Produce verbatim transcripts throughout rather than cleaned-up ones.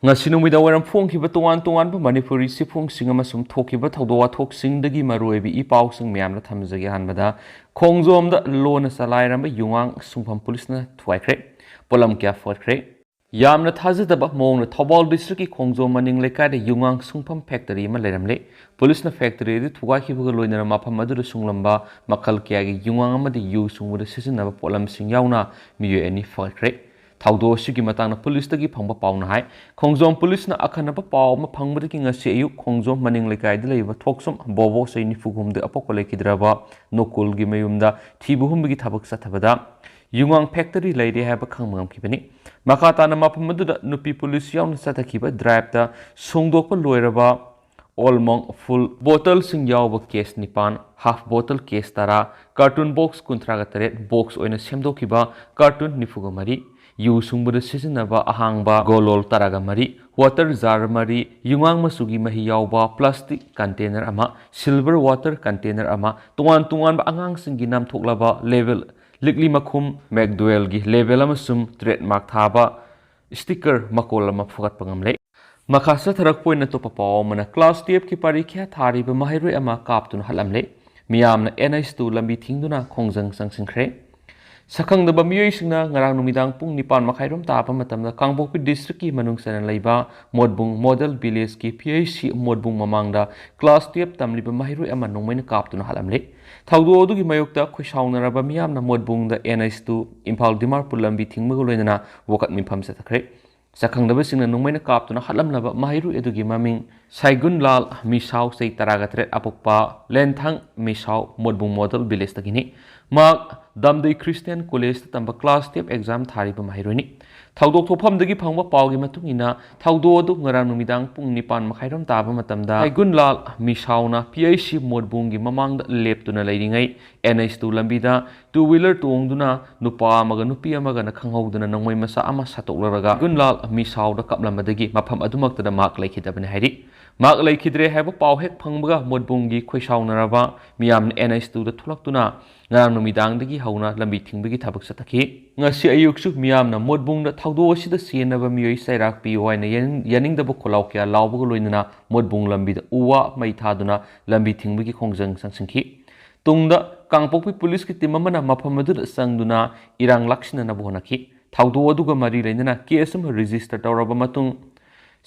ꯉꯁꯤ ꯅꯨꯃꯤꯗꯥꯡ ꯋꯥꯏꯔꯝ ꯐꯣꯡꯈꯤꯕ ꯇꯣꯉꯥꯟ ꯇꯣꯉꯥꯟꯕ ꯃꯅꯤꯄꯨꯔꯤ ꯆꯦꯐꯣꯡꯁꯤꯡ ꯑꯃꯁꯨꯡ ꯊꯣꯛꯈꯤꯕ ꯊꯧꯗꯣꯛ ꯋꯥꯊꯣꯛꯁꯤꯡꯗꯒꯤ ꯃꯔꯨꯑꯣꯏꯕ ꯏ ꯄꯥꯎꯁꯤꯡ ꯃꯌꯥꯝꯅ ꯊꯝꯖꯒꯦ꯫ ꯑꯍꯥꯟꯕꯗ, ꯈꯣꯡꯖꯣꯝꯗ ꯂꯣꯟꯅ ꯆꯂꯥꯏꯔꯝꯕ ꯌꯨꯉꯥꯡ ꯁꯨꯡꯐꯝ ꯄꯨꯂꯤꯁꯅ ꯊꯨꯒꯥꯏꯈ꯭ꯔꯦ꯫ ꯄꯣꯠꯂꯝ ꯀꯌꯥ ꯐꯒꯠꯈ꯭ꯔꯦ꯫ ꯌꯥꯝꯅ ꯊꯥꯖꯗꯕ ꯃꯑꯣꯡꯗ ꯊꯧꯕꯥꯜ ꯗꯤꯁꯇ꯭ꯔꯤꯛꯀꯤ ꯈꯣꯡꯖꯣꯝ ꯃꯅꯤꯡ ꯂꯩꯀꯥꯏꯗ ꯌꯨꯉꯥꯡ ꯁꯨꯡꯐꯝ ꯐꯦꯛꯇꯔꯤ ꯑꯃ ꯂꯩꯔꯝꯂꯦ꯫ ꯄꯨꯂꯤꯁꯅ ꯐꯦꯛꯇꯔꯤ ꯑꯗꯨ ꯊꯨꯒꯥꯏꯈꯤꯕꯒ ꯂꯣꯏꯅꯅ ꯃꯐꯝ ꯑꯗꯨꯗ ꯁꯨꯡꯂꯝꯕ ꯃꯈꯜ ꯀꯌꯥꯒꯤ ꯌꯨꯉꯥꯡ ꯑꯃꯗꯤ ꯌꯨ ꯁꯨꯡꯕꯗ ꯁꯤꯖꯤꯟꯅꯕ ꯄꯣꯠꯂꯝꯁꯤꯡ ꯌꯥꯎꯅ ꯃꯤꯑꯣꯏ ꯑꯅꯤ ꯐꯒꯠꯈ꯭ꯔꯦ꯫ ꯊꯧꯗꯣꯛ ꯑꯁꯤꯒꯤ ꯃꯇꯥꯡꯗ ꯄꯨꯂꯤꯁꯇꯒꯤ ꯐꯪꯕ ꯄꯥꯎꯅ ꯍꯥꯏ, ꯈꯣꯡꯖꯣꯝ ꯄꯨꯂꯤꯁꯅ ꯑꯈꯟꯅꯕ ꯄꯥꯎ ꯑꯃ ꯐꯪꯕꯗꯒꯤ ꯉꯁꯤ ꯑꯌꯨꯛ ꯈꯣꯡꯖꯣꯝ ꯃꯅꯤꯡ ꯂꯩꯀꯥꯏꯗ ꯂꯩꯕ ꯊꯣꯛꯁꯨꯝ ꯕꯣꯕꯣꯛ ꯆꯍꯤ ꯅꯤꯐꯨ ꯍꯨꯝꯗꯣꯏ ꯑꯄꯣꯛꯄ ꯂꯩꯈꯤꯗ꯭ꯔꯕ ꯅꯣꯀꯨꯜꯒꯤ ꯃꯌꯨꯝꯗ ꯊꯤꯕ ꯍꯨꯝꯕꯒꯤ ꯊꯕꯛ ꯆꯠꯊꯕꯗ ꯌꯨꯉꯥꯡ ꯐꯦꯛꯇꯔꯤ ꯂꯩꯔꯦ ꯍꯥꯏꯕ ꯈꯪꯕ ꯉꯝꯈꯤꯕꯅꯤ꯫ ꯃꯈꯥ ꯇꯥꯅ ꯃꯐꯝ ꯑꯗꯨꯗ ꯅꯨꯄꯤ ꯄꯨꯂꯤꯁ ꯌꯥꯎꯅ ꯆꯠꯊꯈꯤꯕ ꯗ꯭ꯔꯥꯏꯚꯇ ꯁꯣꯡꯗꯣꯛꯄ ꯂꯣꯏꯔꯕ ꯑꯣꯜ ꯃꯣꯡ ꯐꯨꯜ ꯕꯣꯇꯜꯁꯤꯡ ꯌꯥꯎꯕ ꯀꯦꯁ ꯅꯤꯄꯥꯟ, ꯍꯥꯐ ꯕꯣꯇꯜ ꯀꯦꯁ ꯇꯔꯥ, ꯀꯥꯔꯇꯨꯟ ꯕꯣꯛꯁ ꯀꯨꯟꯊ꯭ꯔꯥꯒ ꯇꯔꯦꯠ, ꯕꯣꯛꯁ ꯑꯣꯏꯅ ꯁꯦꯝꯗꯣꯛꯈꯤꯕ ꯀꯥꯔꯇꯨꯟ ꯅꯤꯐꯨꯒ ꯃꯔꯤ, ꯌꯨ ꯁꯨꯡꯕꯗ ꯁꯤꯖꯤꯟꯅꯕ ꯑꯍꯥꯡꯕ ꯒꯣꯂꯣꯜ ꯇꯔꯥꯒ ꯃꯔꯤ, ꯋꯥꯇꯔ ꯖꯥꯔ ꯃꯔꯤ, ꯌꯨꯉꯥꯡ ꯃꯆꯨꯒꯤ ꯃꯍꯤ ꯌꯥꯎꯕ ꯄ꯭ꯂꯥꯁꯇꯤꯛ ꯀꯟꯇꯦꯅꯔ ꯑꯃ, ꯁꯤꯜꯚꯔ ꯋꯥꯇꯔ ꯀꯟꯇꯦꯅꯔ ꯑꯃ, ꯇꯣꯉꯥꯟ ꯇꯣꯉꯥꯟꯕ ꯑꯉꯥꯡꯁꯤꯡꯒꯤ ꯅꯥꯝꯊꯣꯛꯂꯕ ꯂꯦꯕꯦꯜ, ꯂꯤꯛꯂꯤ ꯃꯈꯨꯝ, ꯃꯦꯛꯗ꯭ꯋꯦꯜꯒꯤ ꯂꯦꯕꯦꯜ ꯑꯃꯁꯨꯡ ꯇ꯭ꯔꯦꯗꯃꯥꯔꯛ ꯊꯥꯕ ꯁ꯭ꯇꯤꯀꯔ ꯃꯀꯣꯜ ꯑꯃ ꯐꯨꯒꯠꯄ ꯉꯝꯂꯦ꯫ ꯃꯈꯥ ꯆꯠꯊꯔꯛꯄ ꯑꯣꯏꯅ ꯑꯇꯣꯞꯄ ꯄꯥꯎ ꯑꯃꯅ, ꯀ꯭ꯂꯥꯁ ꯇꯨꯌꯦꯜꯐꯀꯤ ꯄꯔꯤꯈ꯭ꯌꯥ ꯊꯥꯔꯤꯕ ꯃꯍꯩꯔꯣꯏ ꯑꯃ ꯀꯥꯞꯇꯨꯅ ꯍꯥꯠꯂꯝꯂꯦ꯫ ꯃꯤꯌꯥꯝꯅ ꯑꯦꯟ ꯑꯩꯆ ꯇꯨ ꯂꯝꯕꯤ ꯊꯤꯡꯗꯨꯅ ꯈꯣꯡꯖꯪ ꯆꯪꯁꯤꯟꯈ꯭ꯔꯦ꯫ ꯁꯛꯈꯪꯗꯕ ꯃꯤꯑꯣꯏꯁꯤꯡꯅ ꯉꯔꯥꯡ ꯅꯨꯃꯤꯗꯥꯡ ꯄꯨꯡ ꯅꯤꯄꯥꯟ ꯃꯈꯥꯏꯔꯣꯝ ꯇꯥꯕ ꯃꯇꯝꯗ ꯀꯥꯡꯄꯣꯛꯄꯤ ꯗꯤꯁꯇ꯭ꯔꯤꯛꯀꯤ ꯃꯅꯨꯡ ꯆꯟꯅ ꯂꯩꯕ ꯃꯣꯠꯕꯨꯡ ꯃꯣꯗꯦꯜ ꯚꯤꯂꯦꯖꯀꯤ ꯄꯤ ꯑꯩꯆ ꯁꯤ ꯃꯣꯠꯕꯨꯡ ꯃꯃꯥꯡꯗ ꯀ꯭ꯂꯥꯁ ꯇꯨꯌꯦꯜꯐ ꯇꯝꯂꯤꯕ ꯃꯍꯩꯔꯣꯏ ꯑꯃ ꯅꯣꯡꯃꯩꯅ ꯀꯥꯞꯇꯨꯅ ꯍꯥꯠꯂꯝꯂꯦ꯫ ꯊꯧꯗꯣꯛ ꯑꯗꯨꯒꯤ ꯃꯥꯌꯣꯛꯇ ꯈꯣꯏꯁꯥꯎꯅꯔꯕ ꯃꯤꯌꯥꯝꯅ ꯃꯣꯠꯕꯨꯡꯗ N H two Imphal Dimapur ꯂꯝꯕꯤ ꯊꯤꯡꯕꯒ ꯂꯣꯏꯅꯅ ꯋꯥꯀꯠ ꯃꯤꯐꯝ ꯆꯠꯊꯈ꯭ꯔꯦ꯫ ꯁꯛꯈꯪꯗꯕꯁꯤꯡꯅ ꯅꯣꯡꯃꯩꯅ ꯀꯥꯞꯇꯨꯅ ꯍꯥꯠꯂꯝꯂꯕ ꯃꯍꯩꯔꯣꯏ ꯑꯗꯨꯒꯤ ꯃꯃꯤꯡ ꯁꯥꯏꯒꯨꯟꯂꯥꯜ ꯃꯤꯁꯥꯎ, ꯆꯍꯤ ꯇꯔꯥꯒ ꯇꯔꯦꯠ ꯑꯄꯣꯛꯄ, ꯂꯦꯟꯊꯥꯡ ꯃꯤꯁꯥꯎ, ꯃꯣꯠꯕꯨꯡ ꯃꯣꯗꯦꯜ ꯚꯤꯂꯦꯖꯇꯒꯤꯅꯤ꯫ ꯃꯍꯥꯛ ꯗꯥꯝꯗꯩ ꯈ꯭ꯔꯤꯁꯇꯤꯌꯥꯟ ꯀꯣꯂꯦꯖꯇ ꯇꯝꯕ ꯀ꯭ꯂꯥꯁ ꯇꯨꯌꯦꯜꯐ ꯑꯦꯛꯖꯥꯝ ꯊꯥꯔꯤꯕ ꯃꯍꯩꯔꯣꯏꯅꯤ꯫ ꯊꯧꯗꯣꯛ ꯊꯣꯛꯐꯝꯗꯒꯤ ꯐꯪꯕ ꯄꯥꯎꯒꯤ ꯃꯇꯨꯡ ꯏꯟꯅ, ꯊꯧꯗꯣꯛ ꯑꯗꯨ ꯉꯔꯥꯡ ꯅꯨꯃꯤꯗꯥꯡ ꯄꯨꯡ ꯅꯤꯄꯥꯟ ꯃꯈꯥꯏꯔꯣꯝ ꯇꯥꯕ ꯃꯇꯝꯗ ꯁꯥꯏꯒꯨꯟꯂꯥꯜ ꯃꯤꯁꯥꯎꯅ ꯄꯤ ꯑꯩꯆ ꯁꯤ ꯃꯣꯠꯕꯨꯡꯒꯤ ꯃꯃꯥꯡꯗ ꯂꯦꯞꯇꯨꯅ ꯂꯩꯔꯤꯉꯩ, ꯑꯦꯟ ꯑꯩꯆ ꯇꯨ ꯂꯝꯕꯤꯗ ꯇꯨ ꯋꯤꯂꯔ ꯇꯣꯡꯗꯨꯅ ꯅꯨꯄꯥ ꯑꯃꯒ ꯅꯨꯄꯤ ꯑꯃꯒꯅ ꯈꯪꯍꯧꯗꯅ ꯅꯣꯡꯃꯩ ꯃꯆꯥ ꯑꯃ ꯁꯠꯇꯣꯛꯂꯔꯒ ꯁꯥꯏꯒꯨꯟꯂꯥꯜ ꯃꯤꯁꯥꯎꯗ ꯀꯥꯞꯂꯝꯕꯗꯒꯤ ꯃꯐꯝ ꯑꯗꯨꯃꯛꯇꯗ ꯃꯍꯥꯛ ꯂꯩꯈꯤꯗꯕꯅꯤ ꯍꯥꯏꯔꯤ꯫ ꯃꯍꯥꯛ ꯂꯩꯈꯤꯗ꯭ꯔꯦ ꯍꯥꯏꯕ ꯄꯥꯎ ꯍꯦꯛ ꯐꯪꯕꯒ ꯃꯣꯠꯕꯨꯡꯒꯤ ꯈꯣꯏꯁꯥꯎꯅꯔꯕ ꯃꯤꯌꯥꯝꯅ ꯑꯦꯟ ꯑꯩꯆ ꯇꯨꯗ ꯊꯣꯛꯂꯛꯇꯨꯅ ꯉꯔꯥꯡ ꯅꯨꯃꯤꯗꯥꯡꯗꯒꯤ ꯍꯧꯅ ꯂꯝꯕꯤ ꯊꯤꯡꯕꯒꯤ ꯊꯕꯛ ꯆꯠꯊꯈꯤ꯫ ꯉꯁꯤ ꯑꯌꯨꯛꯁꯨ ꯃꯤꯌꯥꯝꯅ ꯃꯣꯠꯕꯨꯡꯗ ꯊꯧꯗꯣꯛ ꯑꯁꯤꯗ ꯁꯤꯖꯤꯟꯅꯕ ꯃꯤꯑꯣꯏ ꯆꯩꯔꯥꯛ ꯄꯤꯌꯨ ꯍꯥꯏꯅ ꯌꯥꯅꯤꯡ-, ꯌꯥꯅꯤꯡꯗꯕ ꯈꯣꯜꯂꯥꯎ ꯀꯌꯥ ꯂꯥꯎꯕꯒ ꯂꯣꯏꯅꯅ ꯃꯣꯠꯕꯨꯡ ꯂꯝꯕꯤꯗ ꯎ ꯋꯥ ꯃꯩ ꯊꯥꯗꯨꯅ ꯂꯝꯕꯤ ꯊꯤꯡꯕꯒꯤ ꯈꯣꯡꯖꯪ ꯆꯪꯁꯤꯟꯈꯤ꯫ ꯇꯨꯡꯗ ꯀꯥꯡꯄꯣꯛꯄꯤ ꯄꯨꯂꯤꯁꯀꯤ ꯇꯤꯝ ꯑꯃꯅ ꯃꯐꯝ ꯑꯗꯨꯗ ꯆꯪꯗꯨꯅ ꯏꯔꯥꯡ ꯂꯥꯛꯁꯤꯟꯅꯅꯕ ꯍꯣꯠꯅꯈꯤ꯫ ꯊꯧꯗꯣꯛ ꯑꯗꯨꯒ ꯃꯔꯤ ꯂꯩꯅꯅ ꯀꯦꯁ ꯑꯃ ꯔꯦꯖꯤꯁꯇꯔ ꯇꯧꯔꯕ ꯃꯇꯨꯡ,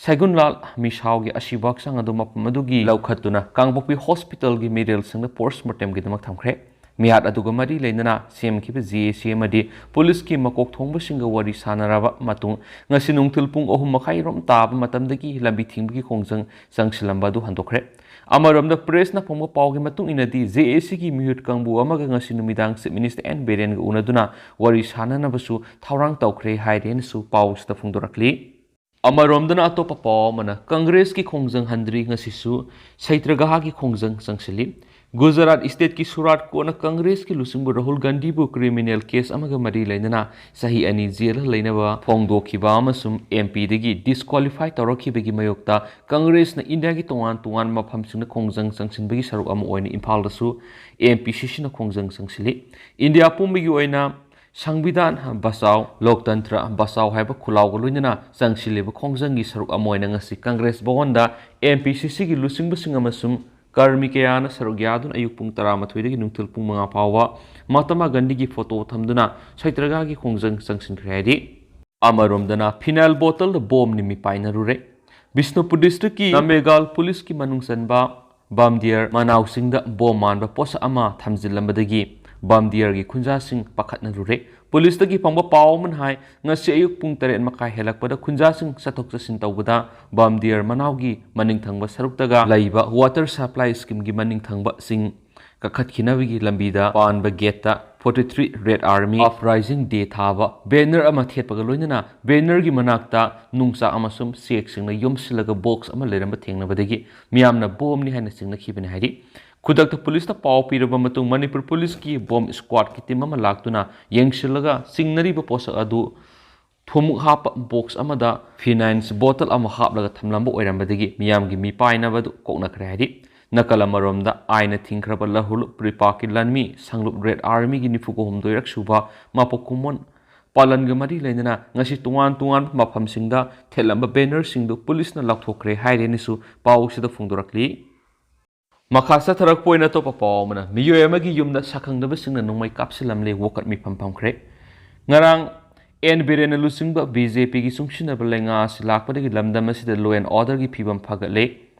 ꯁꯩꯒꯨꯟꯂꯥꯜ ꯃꯤꯁꯥꯎꯒꯤ ꯑꯁꯤꯕ ꯍꯛꯆꯥꯡ ꯑꯗꯨ ꯃꯐꯝ ꯑꯗꯨꯒꯤ ꯂꯧꯈꯠꯇꯨꯅ ꯀꯥꯡꯄꯣꯛꯄꯤ ꯍꯣꯁꯄꯤꯇꯥꯜꯒꯤ ꯃꯤꯔꯦꯜꯁꯪꯗ ꯄꯣꯁꯃꯣꯔꯇꯦꯝꯒꯤꯗꯃꯛ ꯊꯝꯈ꯭ꯔꯦ꯫ ꯃꯤꯍꯥꯠ ꯑꯗꯨꯒ ꯃꯔꯤ ꯂꯩꯅꯅ ꯁꯦꯝꯈꯤꯕ ꯖꯦ ꯑꯦ ꯁꯤ ꯑꯃꯗꯤ ꯄꯨꯂꯤꯁꯀꯤ ꯃꯀꯣꯛ ꯊꯣꯡꯕꯁꯤꯡꯒ ꯋꯥꯔꯤ ꯁꯥꯟꯅꯔꯕ ꯃꯇꯨꯡ, ꯉꯁꯤ ꯅꯨꯡꯊꯤꯜ ꯄꯨꯡ ꯑꯍꯨꯝ ꯃꯈꯥꯏ ꯔꯣꯝ ꯇꯥꯕ ꯃꯇꯝꯗꯒꯤ ꯂꯝꯕꯤ ꯊꯤꯡꯕꯒꯤ ꯈꯣꯡꯖꯪ ꯆꯪꯁꯤꯜꯂꯝꯕ ꯑꯗꯨ ꯍꯟꯗꯣꯛꯈ꯭ꯔꯦ꯫ ꯑꯃꯔꯣꯝꯗ, ꯄ꯭ꯔꯦꯁꯅ ꯐꯪꯕ ꯄꯥꯎꯒꯤ ꯃꯇꯨꯡ ꯏꯟꯅꯗꯤ, ꯖꯦ ꯑꯦ ꯁꯤꯒꯤ ꯃꯤꯍꯨꯠ ꯀꯥꯡꯕꯨ ꯑꯃꯒ ꯉꯁꯤ ꯅꯨꯃꯤꯗꯥꯡ ꯆꯤꯐ ꯃꯤꯅꯤꯁꯇꯔ ꯑꯦꯟ ꯕꯤꯔꯦꯟꯒ ꯎꯅꯗꯨꯅ ꯋꯥꯔꯤ ꯁꯥꯟꯅꯅꯕꯁꯨ ꯊꯧꯔꯥꯡ ꯇꯧꯈ꯭ꯔꯦ ꯍꯥꯏꯔꯦꯅꯁꯨ ꯄꯥꯎꯁꯤꯗ ꯐꯣꯡꯗꯣꯔꯛꯂꯤ꯫ ꯑꯃꯔꯣꯝꯗꯅ, ꯑꯇꯣꯞꯄ ꯄꯥꯎ ꯑꯃꯅ, ꯀꯪꯒ꯭ꯔꯦꯁꯀꯤ ꯈꯣꯡꯖꯪ ꯍꯟꯗ꯭ꯔꯤ, ꯉꯁꯤꯁꯨ ꯁꯩꯇ꯭ꯔꯒꯍꯥꯒꯤ ꯈꯣꯡꯖꯪ ꯆꯪꯁꯤꯜꯂꯤ꯫ ꯒꯨꯖꯔꯥꯠ ꯁ꯭ꯇꯦꯠꯀꯤ ꯁꯨꯔꯥꯠ ꯀꯣꯔꯠꯅ ꯀꯪꯒ꯭ꯔꯦꯁꯀꯤ ꯂꯨꯆꯤꯡꯕ ꯔꯥꯍꯨꯜ ꯒꯥꯟꯙꯤꯕꯨ ꯀ꯭ꯔꯤꯃꯤꯅꯦꯜ ꯀꯦꯁ ꯑꯃꯒ ꯃꯔꯤ ꯂꯩꯅꯅ ꯆꯍꯤ ꯑꯅꯤ ꯖꯦꯜꯗ ꯂꯩꯅꯕ ꯐꯣꯡꯗꯣꯛꯈꯤꯕ ꯑꯃꯁꯨꯡ ꯑꯦꯝ ꯄꯤꯗꯒꯤ ꯗꯤꯁꯀ꯭ꯋꯥꯂꯤꯐꯥꯏ ꯇꯧꯔꯛꯈꯤꯕꯒꯤ ꯃꯥꯌꯣꯛꯇ ꯀꯪꯒ꯭ꯔꯦꯁꯅ ꯏꯟꯗꯤꯌꯥꯒꯤ ꯇꯣꯉꯥꯟ ꯇꯣꯉꯥꯟꯕ ꯃꯐꯝꯁꯤꯡꯗ ꯈꯣꯡꯖꯪ ꯆꯪꯁꯤꯟꯕꯒꯤ ꯁꯔꯨꯛ ꯑꯃ ꯑꯣꯏꯅ ꯏꯝꯐꯥꯜꯗꯁꯨ ꯑꯦꯝ ꯄꯤ ꯁꯤ ꯁꯤꯅ ꯈꯣꯡꯖꯪ ꯆꯪꯁꯤꯜꯂꯤ꯫ ꯏꯟꯗꯤꯌꯥ ꯄꯨꯝꯕꯒꯤ ꯑꯣꯏꯅ ꯁꯪꯕꯤꯙꯥꯟ ꯕꯆꯥꯎ, ꯂꯣꯛꯇꯟꯇ꯭ꯔ ꯕꯆꯥꯎ ꯍꯥꯏꯕ ꯈꯨꯜꯂꯥꯎꯒ ꯂꯣꯏꯅꯅ ꯆꯪꯁꯤꯜꯂꯤꯕ ꯈꯣꯡꯖꯪꯒꯤ ꯁꯔꯨꯛ ꯑꯃ ꯑꯣꯏꯅ ꯉꯁꯤ ꯀꯪꯒ꯭ꯔꯦꯁ ꯚꯋꯟꯗ ꯑꯦꯝ ꯄꯤ ꯁꯤ ꯁꯤꯒꯤ ꯂꯨꯆꯤꯡꯕꯁꯤꯡ ꯑꯃꯁꯨꯡ ꯀꯔꯃꯤ ꯀꯌꯥꯅ ꯁꯔꯨꯛ ꯌꯥꯗꯨꯅ ꯑꯌꯨꯛ ꯄꯨꯡ ꯇꯔꯥꯃꯥꯊꯣꯏꯗꯒꯤ ꯅꯨꯡꯊꯤꯜ ꯄꯨꯡ ꯃꯉꯥ ꯐꯥꯎꯕ ꯃꯍꯥꯇꯃꯥ ꯒꯥꯟꯙꯤꯒꯤ ꯐꯣꯇꯣ ꯊꯝꯗꯨꯅ ꯁꯩꯇ꯭ꯔꯒꯥꯒꯤ ꯈꯣꯡꯖꯪ ꯆꯪꯁꯤꯟꯈ꯭ꯔꯦ ꯍꯥꯏꯔꯤ꯫ ꯑꯃꯔꯣꯝꯗꯅ, ꯐꯤꯅꯥꯏꯜ ꯕꯣꯇꯜꯗ ꯕꯣꯝꯅ ꯃꯤꯄꯥꯏꯅꯔꯨꯔꯦ꯫ ꯕꯤꯁꯅꯨꯄꯨꯔ ꯗꯤꯁꯇ꯭ꯔꯤꯛꯀꯤ ꯅꯥꯃꯦꯒꯥꯜ ꯄꯨꯂꯤꯁꯀꯤ ꯃꯅꯨꯡ ꯆꯟꯕ ꯕꯥꯝꯗꯤꯌꯔ ꯃꯅꯥꯎꯁꯤꯡꯗ ꯕꯣꯝ ꯃꯥꯟꯕ ꯄꯣꯠꯁꯛ ꯑꯃ ꯊꯝꯖꯤꯜꯂꯝꯕꯗꯒꯤ ꯕꯥꯝꯗꯤꯌꯔꯒꯤ ꯈꯨꯟꯖꯥꯁꯤꯡ ꯄꯥꯈꯠꯅꯔꯨꯔꯦ꯫ ꯄꯨꯂꯤꯁꯇꯒꯤ ꯐꯪꯕ ꯄꯥꯎ ꯑꯃꯅ ꯍꯥꯏ, ꯉꯁꯤ ꯑꯌꯨꯛ ꯄꯨꯡ ꯇꯔꯦꯠ ꯃꯈꯥꯏ ꯍꯦꯜꯂꯛꯄꯗ ꯈꯨꯟꯖꯥꯁꯤꯡ ꯆꯠꯊꯣꯛ ꯆꯠꯁꯤꯟ ꯇꯧꯕꯗ ꯕꯥꯝꯗꯤꯌꯔ ꯃꯅꯥꯎꯒꯤ ꯃꯅꯤꯡ ꯊꯪꯕ ꯁꯔꯨꯛꯇꯒ ꯂꯩꯕ ꯋꯥꯇꯔ ꯁꯄ꯭ꯂꯥꯏ ꯁ꯭ꯀꯤꯝꯒꯤ ꯃꯅꯤꯡ ꯊꯪꯕꯁꯤꯡ ꯀꯥꯈꯠꯈꯤꯅꯕꯒꯤ ꯂꯝꯕꯤꯗ ꯄꯥꯟꯕ ꯒꯦꯠꯇ forty three Red Army of Rising Day ꯊꯥꯕ ꯕꯦꯅꯔ ꯑꯃ ꯊꯦꯠꯄꯒ ꯂꯣꯏꯅꯅ ꯕꯦꯅꯔꯒꯤ ꯃꯅꯥꯛꯇ ꯅꯨꯡꯆꯥꯛ ꯑꯃꯁꯨꯡ ꯆꯦꯛꯁꯤꯡꯅ ꯌꯣꯝꯁꯤꯜꯂꯒ ꯕꯣꯛꯁ ꯑꯃ ꯂꯩꯔꯝꯕ ꯊꯦꯡꯅꯕꯗꯒꯤ ꯃꯤꯌꯥꯝꯅ ꯕꯣꯝꯅꯤ ꯍꯥꯏꯅ ꯆꯤꯡꯅꯈꯤꯕꯅꯤ ꯍꯥꯏꯔꯤ꯫ ꯈꯨꯗꯛꯇ ꯄꯨꯂꯤꯁꯇ ꯄꯥꯎ ꯄꯤꯔꯕ ꯃꯇꯨꯡ ꯃꯅꯤꯄꯨꯔ ꯄꯨꯂꯤꯁꯀꯤ ꯕꯣꯝ ꯁ꯭ꯀ꯭ꯋꯥꯗꯀꯤ ꯇꯤꯝ ꯑꯃ ꯂꯥꯛꯇꯨꯅ ꯌꯦꯡꯁꯤꯜꯂꯒ ꯆꯤꯡꯅꯔꯤꯕ ꯄꯣꯠꯁꯛ ꯑꯗꯨ ꯐꯨꯃꯨꯛ ꯍꯥꯞꯄ ꯕꯣꯛꯁ ꯑꯃꯗ ꯐꯤꯅꯥꯏꯟꯁ ꯕꯣꯇꯜ ꯑꯃ ꯍꯥꯞꯂꯒ ꯊꯝꯂꯝꯕ ꯑꯣꯏꯔꯝꯕꯗꯒꯤ ꯃꯤꯌꯥꯝꯒꯤ ꯃꯤꯄꯥꯏꯅꯕ ꯑꯗꯨ ꯀꯣꯛꯅꯈ꯭ꯔꯦ ꯍꯥꯏꯔꯤ꯫ ꯅꯥꯀꯜ ꯑꯃꯔꯣꯝꯗ ꯑꯥꯏꯟꯅ ꯊꯤꯡꯈ꯭ꯔꯕ ꯂꯍꯨꯂꯨꯞ ꯔꯤꯄꯥꯛꯀꯤ ꯂꯥꯟꯃꯤ ꯁꯪꯂꯨꯞ ꯔꯦꯗ ꯑꯥꯔꯃꯤꯒꯤ ꯅꯤꯐꯨꯒ ꯍꯨꯝꯗꯣꯏꯔꯛ ꯁꯨꯕ ꯃꯥꯄꯣꯛ ꯀꯨꯃꯣꯟ ꯄꯥꯂꯟꯒ ꯃꯔꯤ ꯂꯩꯅꯅ ꯉꯁꯤ ꯇꯣꯉꯥꯟ ꯇꯣꯉꯥꯟꯕ ꯃꯐꯝꯁꯤꯡꯗ ꯊꯦꯠꯂꯝꯕ ꯕꯦꯅꯔꯁꯤꯡꯗꯨ ꯄꯨꯂꯤꯁꯅ ꯂꯧꯊꯣꯛꯈ꯭ꯔꯦ ꯍꯥꯏꯔꯦꯅꯁꯨ ꯄꯥꯎꯁꯤꯗ ꯐꯣꯡꯗꯣꯔꯛꯂꯤ꯫ ꯃꯈꯥ ꯆꯠꯊꯔꯛꯄ ꯑꯣꯏꯅ ꯑꯇꯣꯞꯄ ꯄꯥꯎ ꯑꯃꯅ, ꯃꯤꯑꯣꯏ ꯑꯃꯒꯤ ꯌꯨꯝꯗ ꯁꯛꯈꯪꯗꯕꯁꯤꯡꯅ ꯅꯣꯡꯃꯩ ꯀꯥꯞꯁꯤꯜꯂꯝꯂꯦ, ꯋꯥꯀꯠ ꯃꯤꯐꯝ ꯐꯝꯈ꯭ꯔꯦ꯫ ꯉꯔꯥꯡ ꯑꯦꯟ ꯕꯤꯔꯦꯟꯅ ꯂꯨꯆꯤꯡꯕ ꯕꯤ ꯖꯦ ꯄꯤꯒꯤ ꯆꯨꯡꯁꯤꯟꯅꯕ ꯂꯩꯉꯥꯛ ꯑꯁꯤ ꯂꯥꯛꯄꯗꯒꯤ ꯂꯝꯗꯝ ꯑꯁꯤꯗ law and orderꯒꯤ ꯐꯤꯕꯝ ꯐꯒꯠꯂꯦ,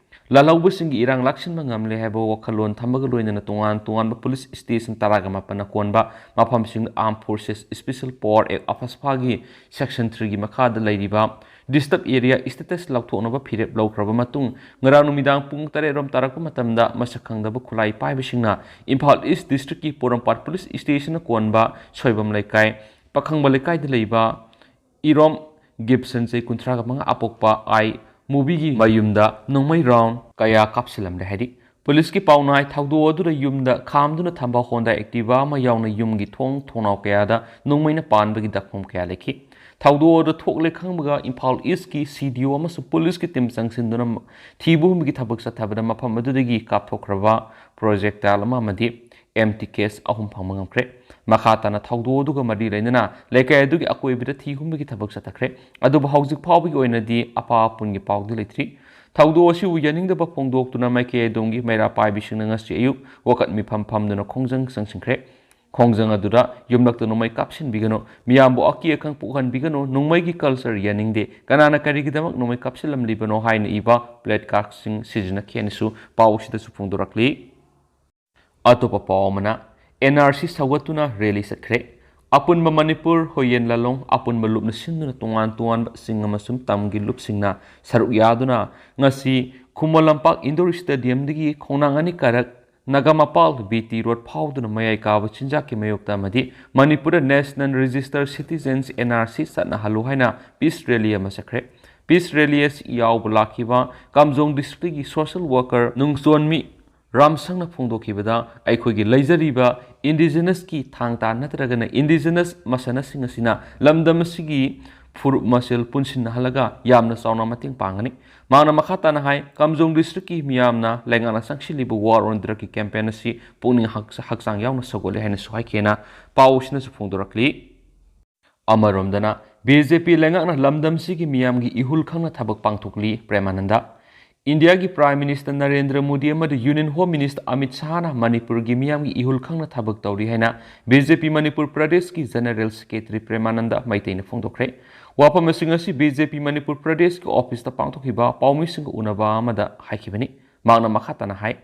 ꯂꯥꯜꯍꯧꯕꯁꯤꯡꯒꯤ ꯏꯔꯥꯡ ꯂꯥꯛꯁꯤꯟꯕ ꯉꯝꯂꯦ ꯍꯥꯏꯕ ꯋꯥꯈꯜꯂꯣꯟ ꯊꯝꯕꯒ ꯂꯣꯏꯅꯅ ꯇꯣꯉꯥꯟ ꯇꯣꯉꯥꯟꯕ ꯄꯨꯂꯤꯁ ꯁ꯭ꯇꯦꯁꯟ ꯇꯔꯥꯒ ꯃꯥꯄꯟꯅ ꯀꯣꯟꯕ ꯃꯐꯝꯁꯤꯡꯗ Armed Forces Special Power Act, ꯑꯐꯁꯐꯥꯒꯤ Section threeꯒꯤ ꯃꯈꯥꯗ ꯂꯩꯔꯤꯕ ꯗꯤꯁꯇꯔꯕ ꯑꯦꯔꯤꯌꯥ ꯁ꯭ꯇꯦꯇꯁ ꯂꯧꯊꯣꯛꯅꯕ ꯐꯤꯔꯦꯞ ꯂꯧꯈ꯭ꯔꯕ ꯃꯇꯨꯡ, ꯉꯔꯥꯡ ꯅꯨꯃꯤꯗꯥꯡ ꯄꯨꯡ ꯇꯔꯦꯠ ꯔꯣꯝ ꯇꯥꯔꯛꯄ ꯃꯇꯝꯗ ꯃꯁꯛ ꯈꯪꯗꯕ ꯈꯨꯠꯂꯥꯏ ꯄꯥꯏꯕꯁꯤꯡꯅ ꯏꯝꯐꯥꯜ ꯏꯁ ꯗꯤꯁꯇ꯭ꯔꯤꯛꯀꯤ ꯄꯣꯔꯣꯝꯄꯥꯠ ꯄꯨꯂꯤꯁ ꯁ꯭ꯇꯦꯁꯟꯅ ꯀꯣꯟꯕ ꯁꯣꯏꯕꯝ ꯂꯩꯀꯥꯏ, ꯄꯥꯈꯪꯕ ꯂꯩꯀꯥꯏꯗ ꯂꯩꯕ ꯏꯔꯣꯝ ꯒꯤꯞꯁꯟ, ꯆꯍꯤ ꯀꯨꯟꯊ꯭ꯔꯥꯒ ꯃꯉꯥ, ꯑꯄꯣꯛꯄ ꯑꯥꯏ ꯃꯨꯕꯤꯒꯤ ꯃꯌꯨꯝꯗ ꯅꯣꯡꯃꯩ ꯔꯥꯎꯟ ꯀꯌꯥ ꯀꯥꯞꯁꯤꯜꯂꯝꯂꯦ ꯍꯥꯏꯔꯤ꯫ ꯄꯨꯂꯤꯁꯀꯤ ꯄꯥꯎꯅꯥꯏ ꯊꯧꯗꯣꯛ ꯑꯗꯨꯗ ꯌꯨꯝꯗ ꯈꯥꯝꯗꯨꯅ ꯊꯝꯕ ꯍꯣꯟꯗꯥ ꯑꯦꯛꯇꯤꯚꯥ ꯑꯃ ꯌꯥꯎꯅ ꯌꯨꯝꯒꯤ ꯊꯣꯡ ꯊꯣꯡꯅꯥꯎ ꯀꯌꯥꯗ ꯅꯣꯡꯃꯩꯅ ꯄꯥꯟꯕꯒꯤ ꯗꯛꯐꯝ ꯀꯌꯥ ꯂꯩꯈꯤ꯫ ꯊꯧꯗꯣꯛ ꯑꯗꯨ ꯊꯣꯛꯂꯦ ꯈꯪꯕꯒ ꯏꯝꯐꯥꯜ ꯏꯁꯀꯤ ꯁꯤ ꯗꯤ ꯑꯣ ꯑꯃꯁꯨꯡ ꯄꯨꯂꯤꯁꯀꯤ ꯇꯤꯝ ꯆꯪꯁꯤꯟꯗꯨꯅ ꯊꯤꯕ ꯍꯨꯝꯕꯒꯤ ꯊꯕꯛ ꯆꯠꯊꯕꯗ ꯃꯐꯝ ꯑꯗꯨꯗꯒꯤ ꯀꯥꯞꯊꯣꯛꯈ꯭ꯔꯕ ꯄ꯭ꯔꯣꯖꯦꯛꯇꯥꯏꯜ ꯑꯃ ꯑꯃꯗꯤ ꯑꯦꯝ ꯇꯤ ꯀꯦꯁ ꯑꯍꯨꯝ ꯐꯪꯕ ꯉꯝꯈ꯭ꯔꯦ꯫ ꯃꯈꯥ ꯇꯥꯅ ꯊꯧꯗꯣꯛ ꯑꯗꯨꯒ ꯃꯔꯤ ꯂꯩꯅꯅ ꯂꯩꯀꯥꯏ ꯑꯗꯨꯒꯤ ꯑꯀꯣꯏꯕꯗ ꯊꯤ ꯍꯨꯝꯕꯒꯤ ꯊꯕꯛ ꯆꯠꯊꯈ꯭ꯔꯦ꯫ ꯑꯗꯨꯕꯨ ꯍꯧꯖꯤꯛ ꯐꯥꯎꯕꯒꯤ ꯑꯣꯏꯅꯗꯤ ꯑꯄꯥ ꯑꯄꯨꯟꯒꯤ ꯄꯥꯎꯗꯤ ꯂꯩꯇ꯭ꯔꯤ꯫ ꯊꯧꯗꯣꯛ ꯑꯁꯤꯕꯨ ꯌꯥꯅꯤꯡꯗꯕ ꯐꯣꯡꯗꯣꯛꯇꯨꯅ ꯃꯥꯏꯀꯩ ꯑꯗꯣꯝꯒꯤ ꯃꯩꯔꯥ ꯄꯥꯏꯕꯤꯁꯤꯡꯅ ꯉꯁꯤ ꯑꯌꯨꯛ ꯋꯥꯀꯠ ꯃꯤꯐꯝ ꯐꯝꯗꯨꯅ ꯈꯣꯡꯖꯪ ꯆꯪꯁꯤꯟꯈ꯭ꯔꯦ꯫ ꯈꯣꯡꯖꯪ ꯑꯗꯨꯗ ꯌꯨꯝꯂꯛꯇ ꯅꯣꯡꯃꯩ ꯀꯥꯞꯁꯤꯟꯕꯤꯒꯅꯨ, ꯃꯤꯌꯥꯝꯕꯨ ꯑꯀꯤ ꯑꯈꯪ ꯄꯣꯛꯍꯟꯕꯤꯒꯅꯨ, ꯅꯣꯡꯃꯩꯒꯤ ꯀꯜꯆꯔ ꯌꯥꯅꯤꯡꯗꯦ, ꯀꯅꯥꯅ ꯀꯔꯤꯒꯤꯗꯃꯛ ꯅꯣꯡꯃꯩ ꯀꯥꯞꯁꯤꯜꯂꯝꯂꯤꯕꯅꯣ ꯍꯥꯏꯅ ꯏꯕ ꯄ꯭ꯂꯦꯠ ꯀꯥꯔꯠꯁꯤꯡ ꯁꯤꯖꯤꯟꯅꯈꯤ ꯍꯥꯏꯅꯁꯨ ꯄꯥꯎ ꯑꯁꯤꯗꯁꯨ ꯐꯣꯡꯗꯣꯔꯛꯂꯤ꯫ ꯑꯇꯣꯞꯄ ꯄꯥꯎ ꯑꯃꯅ, ꯑꯦꯟ ꯑꯥꯔ ꯁꯤ ꯁꯧꯒꯠꯇꯨꯅ ꯔꯦꯂꯤ ꯆꯠꯈ꯭ꯔꯦ꯫ ꯑꯄꯨꯟꯕ ꯃꯅꯤꯄꯨꯔ ꯍꯣꯌꯦꯟ ꯂꯥꯂꯣꯡ ꯑꯄꯨꯟꯕ ꯂꯨꯞꯅ ꯁꯤꯟꯗꯨꯅ ꯇꯣꯉꯥꯟ ꯇꯣꯉꯥꯟꯕ ꯆꯤꯡ ꯑꯃꯁꯨꯡ ꯇꯝꯒꯤ ꯂꯨꯞꯁꯤꯡꯅ ꯁꯔꯨꯛ ꯌꯥꯗꯨꯅ ꯉꯁꯤ ꯈꯨꯃꯟ ꯂꯝꯄꯥꯛ ꯏꯟꯗꯣꯔ ꯁ꯭ꯇꯦꯗꯤꯌꯝꯗꯒꯤ ꯈꯣꯡꯅꯥꯡ ꯑꯅꯤ ꯀꯥꯔꯛ ꯅꯥꯒꯥꯃꯄꯥꯜ ꯕꯤ ꯇꯤ ꯔꯣꯗ ꯐꯥꯎꯗꯨꯅ ꯃꯌꯥꯏ ꯀꯥꯕ ꯆꯤꯟꯖꯥꯛꯀꯤ ꯃꯥꯌꯣꯛꯇ ꯑꯃꯗꯤ ꯃꯅꯤꯄꯨꯔꯗ National Register Citizens, N R C, ꯆꯠꯅꯍꯜꯂꯨ ꯍꯥꯏꯅ ꯄꯤꯁ ꯔꯦꯂꯤ ꯑꯃ ꯆꯠꯈ꯭ꯔꯦ꯫ ꯄꯤꯁ ꯔꯦꯂꯤ ꯑꯁꯤ ꯌꯥꯎꯕ ꯂꯥꯛꯈꯤꯕ ꯀꯥꯝꯖꯣꯡ ꯗꯤꯁꯇ꯭ꯔꯤꯛꯀꯤ ꯁꯣꯁꯦꯜ ꯋꯥꯔꯀꯔ ꯅꯨꯡꯆꯣꯟꯃꯤ ꯔꯥꯝꯁꯪꯅ ꯐꯣꯡꯗꯣꯛꯈꯤꯕꯗ, ꯑꯩꯈꯣꯏꯒꯤ ꯂꯩꯖꯔꯤꯕ ꯏꯟꯗꯤꯖꯤꯅꯁꯀꯤ ꯊꯥꯡ ꯇꯥ ꯅꯠꯇ꯭ꯔꯒꯅ ꯏꯟꯗꯤꯖꯤꯅꯁ ꯃꯁꯥꯟꯅꯁꯤꯡ ꯑꯁꯤꯅ ꯂꯝꯗꯝ ꯑꯁꯤꯒꯤ ꯐꯨꯔꯨꯞ ꯃꯁꯦꯜ ꯄꯨꯟꯁꯤꯟꯅꯍꯜꯂꯒ ꯌꯥꯝꯅ ꯆꯥꯎꯅ ꯃꯇꯦꯡ ꯄꯥꯡꯒꯅꯤ꯫ ꯃꯍꯥꯛꯅ ꯃꯈꯥ ꯇꯥꯅ ꯍꯥꯏ, ꯀꯥꯝꯖꯣꯡ district ꯀꯤ ꯃꯤꯌꯥꯝꯅ ꯂꯩꯉꯥꯛꯅ ꯆꯪꯁꯤꯜꯂꯤꯕ war on drug ꯀꯤ campaign ꯑꯁꯤ ꯄꯨꯛꯅꯤꯡ ꯍꯛꯆ-, ꯍꯛꯆꯥꯡ ꯌꯥꯎꯅ ꯁꯧꯒꯠꯂꯦ ꯍꯥꯏꯅꯁꯨ ꯍꯥꯏꯈꯤꯑꯅ ꯄꯥꯎ ꯑꯁꯤꯅꯁꯨ ꯐꯣꯡꯗꯣꯔꯛꯂꯤ꯫ ꯑꯃꯔꯣꯝꯗꯅ, BJP ꯂꯩꯉꯥꯛꯅ ꯂꯝꯗꯝꯁꯤꯒꯤ ꯃꯤꯌꯥꯝꯒꯤ ꯏꯍꯨꯜ ꯈꯪꯅ ꯊꯕꯛ ꯄꯥꯡꯊꯣꯛꯂꯤ꯫ ꯄ꯭ꯔꯦꯃꯥꯅꯟꯗ꯫ ꯏꯟꯗꯤꯌꯥꯒꯤ Prime Minister ꯅꯔꯦꯟꯗ꯭ꯔ ꯃꯣꯗꯤ ꯑꯃꯗꯤ Union Home Minister ꯑꯃꯤꯠ ꯁꯥꯍꯅ ꯃꯅꯤꯄꯨꯔꯒꯤ ꯃꯤꯌꯥꯝꯒꯤ ꯏꯍꯨꯜ ꯈꯪꯅ ꯊꯕꯛ ꯇꯧꯔꯤ ꯍꯥꯏꯅ BJP ꯃꯅꯤꯄꯨꯔ ꯄ꯭ꯔꯗꯦꯁꯀꯤ General Secretary ꯄ꯭ꯔꯦꯃꯥꯅꯟꯗ ꯃꯩꯇꯩꯅ ꯐꯣꯡꯗꯣꯛꯈ꯭ꯔꯦ꯫ ꯋꯥꯐꯝ ꯑꯁꯤꯡ ꯑꯁꯤ BJP ꯃꯅꯤꯄꯨꯔ ꯄ꯭ꯔꯗꯦꯁꯀꯤ office ꯇ ꯄꯥꯡꯊꯣꯛꯈꯤꯕ ꯄꯥꯎꯃꯤꯁꯤꯡꯒ ꯎꯅꯕ ꯑꯃꯗ ꯍꯥꯏꯈꯤꯕꯅꯤ꯫ ꯃꯍꯥꯛꯅ ꯃꯈꯥ ꯇꯥꯅ ꯍꯥꯏ,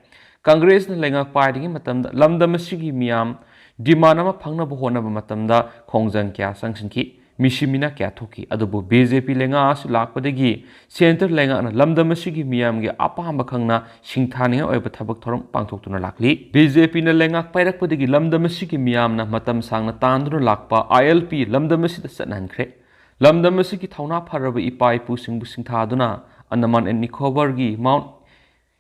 ꯀꯪꯒ꯭ꯔꯦꯁꯅ ꯂꯩꯉꯥꯛ ꯄꯥꯏꯔꯤꯉꯩ ꯃꯇꯝꯗ ꯂꯝꯗꯝ ꯑꯁꯤꯒꯤ ꯃꯤꯌꯥꯝ demand ꯑꯃ ꯐꯪꯅꯕ ꯍꯣꯠꯅꯕ ꯃꯇꯝꯗ ꯈꯣꯡꯖꯪ ꯀꯌꯥ ꯆꯪꯁꯤꯟꯈꯤ, ꯃꯤꯁꯤ ꯃꯤꯅꯥ ꯀꯌꯥ ꯊꯣꯛꯈꯤ꯫ ꯑꯗꯨꯕꯨ BJP ꯂꯩꯉꯥꯛ ꯑꯁꯤ ꯂꯥꯛꯄꯗꯒꯤ centre ꯂꯩꯉꯥꯛꯅ ꯂꯝꯗꯝ ꯑꯁꯤꯒꯤ ꯃꯤꯌꯥꯝꯒꯤ ꯑꯄꯥꯝꯕ ꯈꯪꯅ ꯁꯤꯡꯊꯥꯅꯤꯡꯉꯥꯏ ꯑꯣꯏꯕ ꯊꯕꯛ ꯊꯧꯔꯝ ꯄꯥꯡꯊꯣꯛꯇꯨꯅ ꯂꯥꯛꯂꯤ꯫ BJP ꯅ ꯂꯩꯉꯥꯛ ꯄꯥꯏꯔꯛꯄꯗꯒꯤ ꯂꯝꯗꯝ ꯑꯁꯤꯒꯤ ꯃꯤꯌꯥꯝꯅ ꯃꯇꯝ ꯁꯥꯡꯅ ꯇꯥꯟꯗꯨꯅ ꯂꯥꯛꯄ ILP ꯂꯝꯗꯝ ꯑꯁꯤꯗ ꯆꯠꯅꯍꯟꯈ꯭ꯔꯦ꯫ ꯂꯝꯗꯝ ꯑꯁꯤꯒꯤ ꯊꯧꯅꯥ ꯐꯔꯕ ꯏꯄꯥ ꯏꯄꯨꯁꯤꯡꯕꯨ ꯁꯤꯡꯊꯥꯗꯨꯅ Andaman and Nicobar ꯒꯤ Mount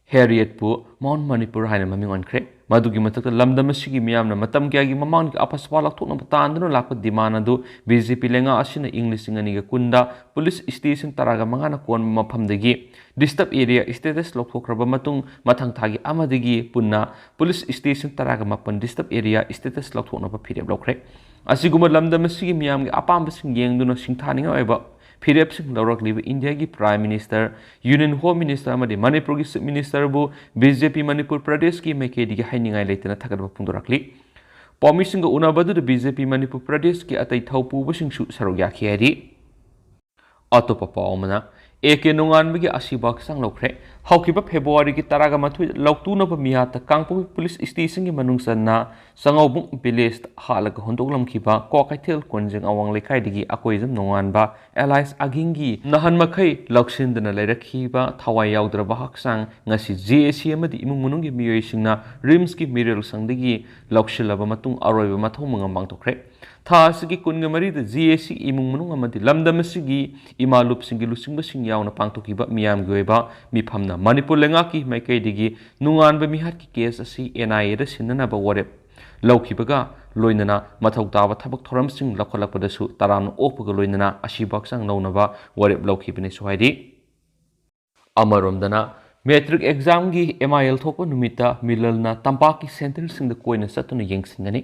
Harriet ꯄꯨ Mount Manipur ꯍꯥꯏꯅ ꯃꯃꯤꯡ ꯑꯣꯟꯈ꯭ꯔꯦ꯫ ꯃꯗꯨꯒꯤ ꯃꯊꯛꯇ ꯂꯝꯗꯝ ꯑꯁꯤꯒꯤ ꯃꯤꯌꯥꯝꯅ ꯃꯇꯝ ꯀꯌꯥꯒꯤ ꯃꯃꯥꯡꯗꯒꯤ ꯑꯐ ꯁꯐꯥ ꯂꯧꯊꯣꯛꯅꯕ ꯇꯥꯟꯗꯨꯅ ꯂꯥꯛꯄ demand ꯑꯗꯨ BJP ꯂꯩꯉꯥꯛ ꯑꯁꯤꯅ ꯏꯪ ꯂꯤꯁꯤꯡ ꯑꯅꯤꯒ ꯀꯨꯟꯗ police station ꯇꯔꯥꯒ ꯃꯉꯥꯅ ꯀꯣꯟꯕ ꯃꯐꯝꯗꯒꯤ disturbed area status ꯂꯧꯊꯣꯛꯈ꯭ꯔꯕ ꯃꯇꯨꯡ, ꯃꯊꯪ ꯊꯥꯒꯤ ꯑꯃꯗꯒꯤ ꯄꯨꯟꯅ police station ꯇꯔꯥꯒ ꯃꯥꯄꯟ disturbed area status ꯂꯧꯊꯣꯛꯅꯕ ꯐꯤꯔꯦꯞ ꯂꯧꯈ꯭ꯔꯦ꯫ ꯑꯁꯤꯒꯨꯝꯕ ꯂꯝꯗꯝ ꯑꯁꯤꯒꯤ ꯃꯤꯌꯥꯝꯒꯤ ꯑꯄꯥꯝꯕꯁꯤꯡ ꯌꯦꯡꯗꯨꯅ ꯁꯤꯡꯊꯥꯅꯤꯡꯉꯥꯏ ꯑꯣꯏꯕ ꯐꯤꯔꯦꯞꯁꯤꯡ ꯂꯧꯔꯛꯂꯤꯕ ꯏꯟꯗꯤꯌꯥꯒꯤ Prime Minister, Union Home Minister ꯑꯃꯗꯤ ꯃꯅꯤꯄꯨꯔꯒꯤ Chief Minister ꯕꯨ BJP ꯃꯅꯤꯄꯨꯔ ꯄ꯭ꯔꯗꯦꯁꯀꯤ ꯃꯥꯏꯀꯩꯗꯒꯤ ꯍꯥꯏꯅꯤꯡꯉꯥꯏ ꯂꯩꯇꯅ ꯊꯥꯒꯠꯄ ꯐꯣꯡꯗꯣꯔꯛꯂꯤ꯫ ꯄꯥꯎꯃꯤꯁꯤꯡꯒ ꯎꯅꯕ ꯑꯗꯨꯗ BJP ꯃꯅꯤꯄꯨꯔ ꯄ꯭ꯔꯗꯦꯁꯀꯤ ꯑꯇꯩ ꯊꯧꯄꯨꯕꯁꯤꯡꯁꯨ ꯁꯔꯨꯛ ꯌꯥꯈꯤ ꯍꯥꯏꯔꯤ꯫ ꯑꯇꯣꯞꯄ ꯄꯥꯎ ꯑꯃꯅ, A K ꯅꯣꯡꯉꯥꯟꯕꯒꯤ ꯑꯁꯤꯕ ꯍꯛꯆꯥꯡ ꯂꯧꯈ꯭ꯔꯦ꯫ ꯍꯧꯈꯤꯕ February ꯒꯤ ꯇꯔꯥꯒ ꯃꯥꯊꯣꯏꯗ ꯂꯧꯇꯨꯅꯕ ꯃꯤꯍꯥꯠꯇ ꯀꯥꯡꯄꯣꯛꯄꯤ police station ꯒꯤ ꯃꯅꯨꯡ ꯆꯟꯅ ꯆꯉꯧꯕꯨꯡ village ꯇ ꯍꯥꯠꯂꯒ ꯍꯨꯟꯗꯣꯛꯂꯝꯈꯤꯕ ꯀ꯭ꯋꯥꯀꯩꯊꯦꯜ ꯀꯣꯟꯖꯦꯡ ꯑꯋꯥꯡ ꯂꯩꯀꯥꯏꯗꯒꯤ ꯑꯀꯣꯏꯖꯝ ꯅꯣꯡꯉꯥꯟꯕ alias ꯑꯒꯤꯡꯒꯤ ꯅꯍꯥꯟ ꯃꯈꯩ ꯂꯧꯁꯤꯟꯗꯅ ꯂꯩꯔꯛꯈꯤꯕ ꯊꯋꯥꯏ ꯌꯥꯎꯗ꯭ꯔꯕ ꯍꯛꯆꯥꯡ ꯉꯁꯤ JAC ꯑꯃꯗꯤ ꯏꯃꯨꯡ ꯃꯅꯨꯡꯒꯤ ꯃꯤꯑꯣꯏꯁꯤꯡꯅ RIMS ꯀꯤ ꯃꯤꯔꯦꯜ ꯁꯪꯗꯒꯤ ꯂꯧꯁꯤꯜꯂꯕ ꯃꯇꯨꯡ ꯑꯔꯣꯏꯕ ꯃꯊꯧ ꯃꯉꯝ ꯄꯥꯡꯊꯣꯛꯈ꯭ꯔꯦ꯫ ꯊꯥ ꯑꯁꯤꯒꯤ ꯀꯨꯟꯒ ꯃꯔꯤꯗ JAC ꯏꯃꯨꯡ ꯃꯅꯨꯡ ꯑꯃꯗꯤ ꯂꯝꯗꯝ ꯑꯁꯤꯒꯤ ꯏꯃꯥ ꯂꯨꯞꯁꯤꯡꯒꯤ ꯂꯨꯆꯤꯡꯕꯁꯤꯡ ꯌꯥꯎꯅ ꯄꯥꯡꯊꯣꯛꯈꯤꯕ ꯃꯤꯌꯥꯝꯒꯤ ꯑꯣꯏꯕ ꯃꯤꯐꯝꯅ ꯃꯅꯤꯄꯨꯔ ꯂꯩꯉꯥꯛꯀꯤ ꯃꯥꯏꯀꯩꯗꯒꯤ ꯅꯨꯡꯉꯥꯟꯕ ꯃꯤꯍꯥꯠꯀꯤ case ꯑꯁꯤ NIA ꯗ ꯁꯤꯟꯅꯅꯕ ꯋꯥꯔꯦꯞ ꯂꯧꯈꯤꯕꯒ ꯂꯣꯏꯅꯅ ꯃꯊꯧ ꯇꯥꯕ ꯊꯕꯛ ꯊꯧꯔꯝꯁꯤꯡ ꯂꯧꯈꯠꯂꯛꯄꯗꯁꯨ ꯇꯔꯥꯝꯅ ꯑꯣꯛꯄꯒ ꯂꯣꯏꯅꯅ ꯑꯁꯤꯕ ꯍꯛꯆꯥꯡ ꯅꯧꯅꯕ ꯋꯥꯔꯦꯞ ꯂꯧꯈꯤꯕꯅꯤꯁꯨ ꯍꯥꯏꯔꯤ꯫ ꯑꯃꯔꯣꯝꯗꯅ, ꯃꯦꯇ꯭ꯔꯤꯛ ꯑꯦꯛꯖꯥꯝꯒꯤ ꯑꯦꯝ ꯑꯥꯏ ꯑꯦꯜ ꯊꯣꯛꯄ ꯅꯨꯃꯤꯠꯇ ꯃꯤꯂꯜꯅ ꯇꯝꯄꯥꯛꯀꯤ ꯁꯦꯟꯇꯔꯁꯤꯡꯗ ꯀꯣꯏꯅ ꯆꯠꯇꯨꯅ ꯌꯦꯡꯁꯤꯟꯒꯅꯤ꯫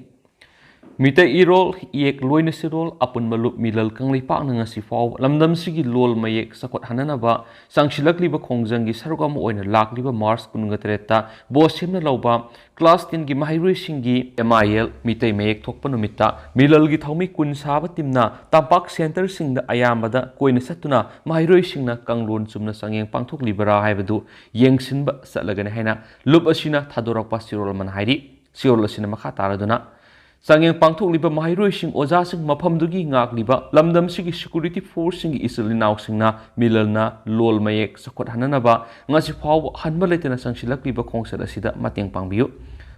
ꯃꯤꯇꯩ ꯏꯔꯣꯜ, ꯏꯌꯦꯛ ꯂꯣꯏꯅ ꯁꯤꯔꯣꯜ, ꯑꯄꯨꯟꯕ ꯂꯨꯞ ꯃꯤꯂꯜ ꯀꯪꯂꯩꯄꯥꯛꯅ ꯉꯁꯤ ꯐꯥꯎꯕ ꯂꯝꯗꯝꯁꯤꯒꯤ ꯂꯣꯜ ꯃꯌꯦꯛ ꯆꯥꯎꯈꯠꯍꯟꯅꯅꯕ ꯆꯪꯁꯤꯜꯂꯛꯂꯤꯕ ꯈꯣꯡꯖꯪꯒꯤ ꯁꯔꯨꯛ ꯑꯃ ꯑꯣꯏꯅ ꯂꯥꯛꯂꯤꯕ ꯃꯥꯔꯆ ꯀꯨꯟꯒ ꯇꯔꯦꯠꯇ ꯕꯣꯁ ꯁꯦꯝꯅ ꯂꯧꯕ ꯀ꯭ꯂꯥꯁ ꯇꯦꯟꯒꯤ ꯃꯍꯩꯔꯣꯏꯁꯤꯡꯒꯤ ꯑꯦꯝ ꯑꯥꯏ ꯑꯦꯜ ꯃꯤꯇꯩ ꯃꯌꯦꯛ ꯊꯣꯛꯄ ꯅꯨꯃꯤꯠꯇ ꯃꯤꯂꯜꯒꯤ ꯊꯧꯃꯤ ꯀꯨꯟ ꯁꯥꯕ ꯇꯤꯝꯅ ꯇꯝꯄꯥꯛ ꯁꯦꯟꯇꯔꯁꯤꯡꯗ ꯑꯌꯥꯝꯕꯗ ꯀꯣꯏꯅ ꯆꯠꯇꯨꯅ ꯃꯍꯩꯔꯣꯏꯁꯤꯡꯅ ꯀꯥꯡꯂꯣꯟ ꯆꯨꯝꯅ ꯆꯥꯡꯌꯦꯡ ꯄꯥꯡꯊꯣꯛꯂꯤꯕꯔꯥ ꯍꯥꯏꯕꯗꯨ ꯌꯦꯡꯁꯤꯟꯕ ꯆꯠꯂꯒꯅꯤ ꯍꯥꯏꯅ ꯂꯨꯞ ꯑꯁꯤꯅ ꯊꯥꯗꯣꯔꯛꯄ ꯆꯦꯔꯣꯜ ꯑꯃꯅ ꯍꯥꯏꯔꯤ꯫ ꯆꯦꯔꯣꯜ ꯑꯁꯤꯅ ꯃꯈꯥ ꯇꯥꯔꯗꯨꯅ, ꯆꯥꯡꯌꯦꯡ ꯄꯥꯡꯊꯣꯛꯂꯤꯕ ꯃꯍꯩꯔꯣꯏꯁꯤꯡ, ꯑꯣꯖꯥꯁꯤꯡ, ꯃꯐꯝꯗꯨꯒꯤ ꯉꯥꯛꯂꯤꯕ ꯂꯝꯗꯝꯁꯤꯒꯤ ꯁꯦꯀ꯭ꯌꯨꯔꯤꯇꯤ ꯐꯣꯔꯁꯁꯤꯡꯒꯤ ꯏꯆꯤꯜ ꯏꯅꯥꯎꯁꯤꯡꯅ ꯃꯤꯂꯜꯅ ꯂꯣꯜ ꯃꯌꯦꯛ ꯆꯥꯎꯈꯠꯍꯟꯅꯅꯕ ꯉꯁꯤ ꯐꯥꯎꯕ ꯍꯟꯕ ꯂꯩꯇꯅ ꯆꯪꯁꯤꯜꯂꯛꯂꯤꯕ ꯈꯣꯡꯆꯠ ꯑꯁꯤꯗ ꯃꯇꯦꯡ ꯄꯥꯡꯕꯤꯌꯨ꯫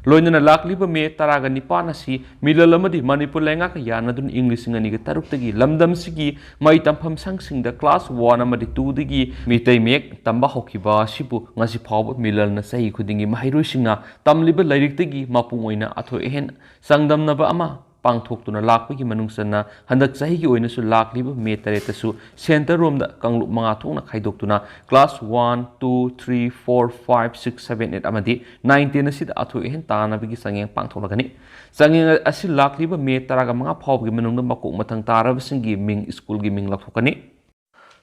ꯂꯣꯏꯅꯅ ꯂꯥꯛꯂꯤꯕ ꯃꯦ ꯇꯔꯥꯒ ꯅꯤꯄꯥꯟ ꯑꯁꯤ ꯃꯤꯂꯜ ꯑꯃꯗꯤ ꯃꯅꯤꯄꯨꯔ ꯂꯩꯉꯥꯛꯀ ꯌꯥꯅꯗꯨꯅ ꯏꯪ ꯂꯤꯁꯤꯡ ꯑꯅꯤꯒ ꯇꯔꯨꯛꯇꯒꯤ ꯂꯝꯗꯝꯁꯤꯒꯤ ꯃꯍꯩ ꯇꯝꯐꯝ ꯁꯪꯁꯤꯡꯗ ꯀ꯭ꯂꯥꯁ ꯋꯥꯟ ꯑꯃꯗꯤ ꯇꯨꯗꯒꯤ ꯃꯤꯇꯩ ꯃꯌꯦꯛ ꯇꯝꯕ ꯍꯧꯈꯤꯕ ꯑꯁꯤꯕꯨ ꯉꯁꯤ ꯐꯥꯎꯕ ꯃꯤꯂꯜꯅ ꯆꯍꯤ ꯈꯨꯗꯤꯡꯒꯤ ꯃꯍꯩꯔꯣꯏꯁꯤꯡꯅ ꯇꯝꯂꯤꯕ ꯂꯥꯏꯔꯤꯛꯇꯒꯤ ꯃꯄꯨꯡ ꯑꯣꯏꯅ ꯑꯊꯣꯏ ꯑꯍꯦꯟ ꯆꯥꯡꯗꯝꯅꯕ ꯑꯃ ꯄꯥꯡꯊꯣꯛꯇꯨꯅ ꯂꯥꯛꯄꯒꯤ ꯃꯅꯨꯡ ꯆꯟꯅ ꯍꯟꯗꯛ ꯆꯍꯤꯒꯤ ꯑꯣꯏꯅꯁꯨ ꯂꯥꯛꯂꯤꯕ ꯃꯦ ꯇꯔꯦꯠꯇꯁꯨ ꯁꯦꯟꯇꯔ ꯔꯣꯝꯗ ꯀꯥꯡꯂꯨꯞ ꯃꯉꯥ ꯊꯣꯛꯅ ꯈꯥꯏꯗꯣꯛꯇꯨꯅ class one, two, three, four, five, six, seven, eight ꯑꯃꯗꯤ ꯅꯥꯏꯟ, ꯇꯦꯟ ꯑꯁꯤꯗ ꯑꯊꯣꯏ ꯑꯍꯦꯟ ꯇꯥꯟꯅꯕꯒꯤ ꯆꯥꯡꯌꯦꯡ ꯄꯥꯡꯊꯣꯛꯂꯒꯅꯤ꯫ ꯆꯥꯡꯌꯦꯡ ꯑꯁꯤ ꯂꯥꯛꯂꯤꯕ ꯃꯦ ꯇꯔꯥꯒ ꯃꯉꯥ ꯐꯥꯎꯕꯒꯤ ꯃꯅꯨꯡꯗ ꯃꯀꯣꯛ ꯃꯊꯪ ꯇꯥꯔꯕꯁꯤꯡꯒꯤ ꯃꯤꯡ ꯁ꯭ꯀꯨꯜꯒꯤ ꯃꯤꯡ ꯂꯥꯎꯊꯣꯛꯀꯅꯤ꯫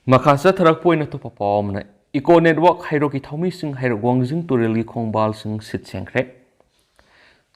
ꯃꯈꯥ ꯆꯠꯊꯔꯛꯄ ꯑꯣꯏꯅ ꯑꯇꯣꯞꯄ ꯄꯥꯎ ꯑꯃꯅ, ꯏꯀꯣ ꯅꯦꯠꯋꯥꯔꯛ ꯍꯩꯔꯣꯛꯀꯤ ꯊꯧꯃꯤꯁꯤꯡ ꯍꯩꯔꯣꯛ ꯋꯥꯡꯖꯤꯡ ꯇꯨꯔꯦꯜꯒꯤ ꯈꯣꯡꯕꯥꯜꯁꯤꯡ ꯁꯤꯠ ꯁꯦꯡꯈ꯭ꯔꯦ꯫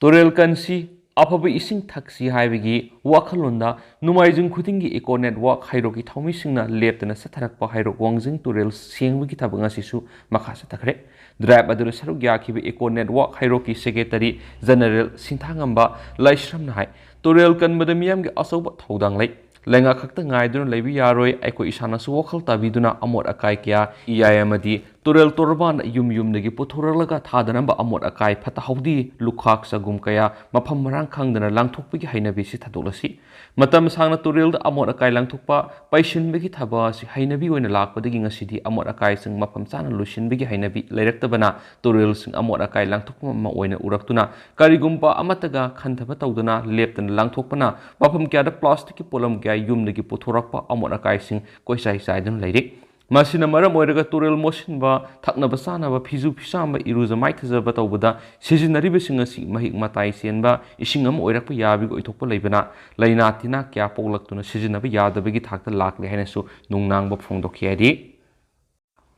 ꯇꯨꯔꯦꯜ ꯀꯟꯁꯤ, ꯑꯐꯕ ꯏꯁꯤꯡ ꯊꯛꯁꯤ ꯍꯥꯏꯕꯒꯤ ꯋꯥꯈꯜꯂꯣꯟꯗ ꯅꯣꯡꯃꯥꯏꯖꯤꯡ ꯈꯨꯗꯤꯡꯒꯤ ꯏꯀꯣ ꯅꯦꯠꯋꯥꯔꯛ ꯍꯩꯔꯣꯛꯀꯤ ꯊꯧꯃꯤꯁꯤꯡꯅ ꯂꯦꯞꯇꯅ ꯆꯠꯊꯔꯛꯄ ꯍꯩꯔꯣꯛ ꯋꯥꯡꯖꯤꯡ ꯇꯨꯔꯦꯜ ꯁꯦꯡꯕꯒꯤ ꯊꯕꯛ ꯉꯁꯤꯁꯨ ꯃꯈꯥ ꯆꯠꯊꯈ꯭ꯔꯦ꯫ ꯗ꯭ꯔꯥꯏꯚ ꯑꯗꯨꯗ ꯁꯔꯨꯛ ꯌꯥꯈꯤꯕ ꯏꯀꯣ ꯅꯦꯠꯋꯥꯔꯛ ꯍꯩꯔꯣꯛꯀꯤ ꯁꯦꯀ꯭ꯔꯦꯇꯔꯤ ꯖꯦꯅꯔꯦꯜ ꯁꯤꯟꯊꯥꯉꯝꯕ ꯂꯥꯏꯁ꯭ꯔꯝꯅ ꯍꯥꯏ, ꯇꯨꯔꯦꯜ ꯀꯟꯕꯗ ꯃꯤꯌꯥꯝꯒꯤ ꯑꯆꯧꯕ ꯊꯧꯗꯥꯡ ꯂꯩ꯫ ꯂꯩꯉꯥꯛ ꯈꯛꯇ ꯉꯥꯏꯗꯨꯅ ꯂꯩꯕ ꯌꯥꯔꯣꯏ, ꯑꯩꯈꯣꯏ ꯏꯁꯥꯅꯁꯨ ꯋꯥꯈꯜ ꯇꯥꯕꯤꯗꯨꯅ ꯑꯃꯣꯠ ꯑꯀꯥꯏ ꯀꯌꯥ ꯏꯌꯥꯏ ꯑꯃꯗꯤ ꯇꯨꯔꯦꯜ ꯇꯣꯔꯕꯥꯟ ꯌꯨꯝ ꯌꯨꯝꯗꯒꯤ ꯄꯨꯊꯣꯔꯛꯂꯒ ꯊꯥꯗꯅꯕ ꯑꯃꯣꯠ ꯑꯀꯥꯏ, ꯐꯠꯇ ꯍꯥꯎꯗꯤ, ꯂꯨꯈꯥꯛ ꯆꯒꯨꯝ ꯀꯌꯥ ꯃꯐꯝ ꯃꯔꯥꯡ ꯈꯪꯗꯅ ꯂꯪꯊꯣꯛꯄꯒꯤ ꯍꯩꯅꯕꯤꯁꯤ ꯊꯥꯗꯣꯛꯂꯁꯤ꯫ ꯃꯇꯝ ꯁꯥꯡꯅ ꯇꯨꯔꯦꯜꯗ ꯑꯃꯣꯠ ꯑꯀꯥꯏ ꯂꯪꯊꯣꯛꯄ, ꯄꯩꯁꯤꯟꯕꯒꯤ ꯊꯕꯛ ꯑꯁꯤ ꯍꯩꯅꯕꯤ ꯑꯣꯏꯅ ꯂꯥꯛꯄꯗꯒꯤ ꯉꯁꯤꯗꯤ ꯑꯃꯣꯠ ꯑꯀꯥꯏꯁꯤꯡ ꯃꯐꯝ ꯆꯥꯅ ꯂꯣꯏꯁꯤꯟꯕꯒꯤ ꯍꯩꯅꯕꯤ ꯂꯩꯔꯛꯇꯕꯅ ꯇꯨꯔꯦꯜꯁꯤꯡ ꯑꯃꯣꯠ ꯑꯀꯥꯏ ꯂꯪꯊꯣꯛꯐꯝ ꯑꯃ ꯑꯣꯏꯅ ꯎꯔꯛꯇꯨꯅ ꯀꯔꯤꯒꯨꯝꯕ ꯑꯃꯠꯇꯒ ꯈꯟꯊꯕ ꯇꯧꯗꯅ ꯂꯦꯞꯇꯅ ꯂꯪꯊꯣꯛꯄꯅ ꯃꯐꯝ ꯀꯌꯥꯗ ꯄ꯭ꯂꯥꯁꯇꯤꯛꯀꯤ ꯄꯣꯠꯂꯝ ꯀꯌꯥ ꯌꯨꯝꯗꯒꯤ ꯄꯨꯊꯣꯔꯛꯄ ꯑꯃꯣꯠ ꯑꯀꯥꯏꯁꯤꯡ ꯀꯣꯏꯆꯥꯏ ꯆꯥꯏꯗꯨꯅ ꯂꯩꯔꯤ꯫ ꯃꯁꯤꯅ ꯃꯔꯝ ꯑꯣꯏꯔꯒ ꯇꯨꯔꯦꯜ ꯃꯣꯠꯁꯤꯟꯕ, ꯊꯛꯅꯕ ꯆꯥꯅꯕ, ꯐꯤꯖꯨ ꯐꯤꯆꯥꯝꯕ, ꯏꯔꯨꯖ ꯃꯥꯏꯊꯖꯕ ꯇꯧꯕꯗ ꯁꯤꯖꯤꯟꯅꯔꯤꯕꯁꯤꯡ ꯑꯁꯤ ꯃꯍꯤꯛ ꯃꯇꯥꯏ ꯆꯦꯟꯕ ꯏꯁꯤꯡ ꯑꯃ ꯑꯣꯏꯔꯛꯄ ꯌꯥꯕꯒꯤ ꯑꯣꯏꯊꯣꯛꯄ ꯂꯩꯕꯅ ꯂꯥꯏꯅꯥ ꯇꯤꯟꯅꯥ ꯀꯌꯥ ꯄꯣꯛꯂꯛꯇꯨꯅ ꯁꯤꯖꯤꯟꯅꯕ ꯌꯥꯗꯕꯒꯤ ꯊꯥꯛꯇ ꯂꯥꯛꯂꯦ ꯍꯥꯏꯅꯁꯨ ꯅꯨꯡꯅꯥꯡꯕ ꯐꯣꯡꯗꯣꯛꯈꯤ ꯍꯥꯏꯔꯤ꯫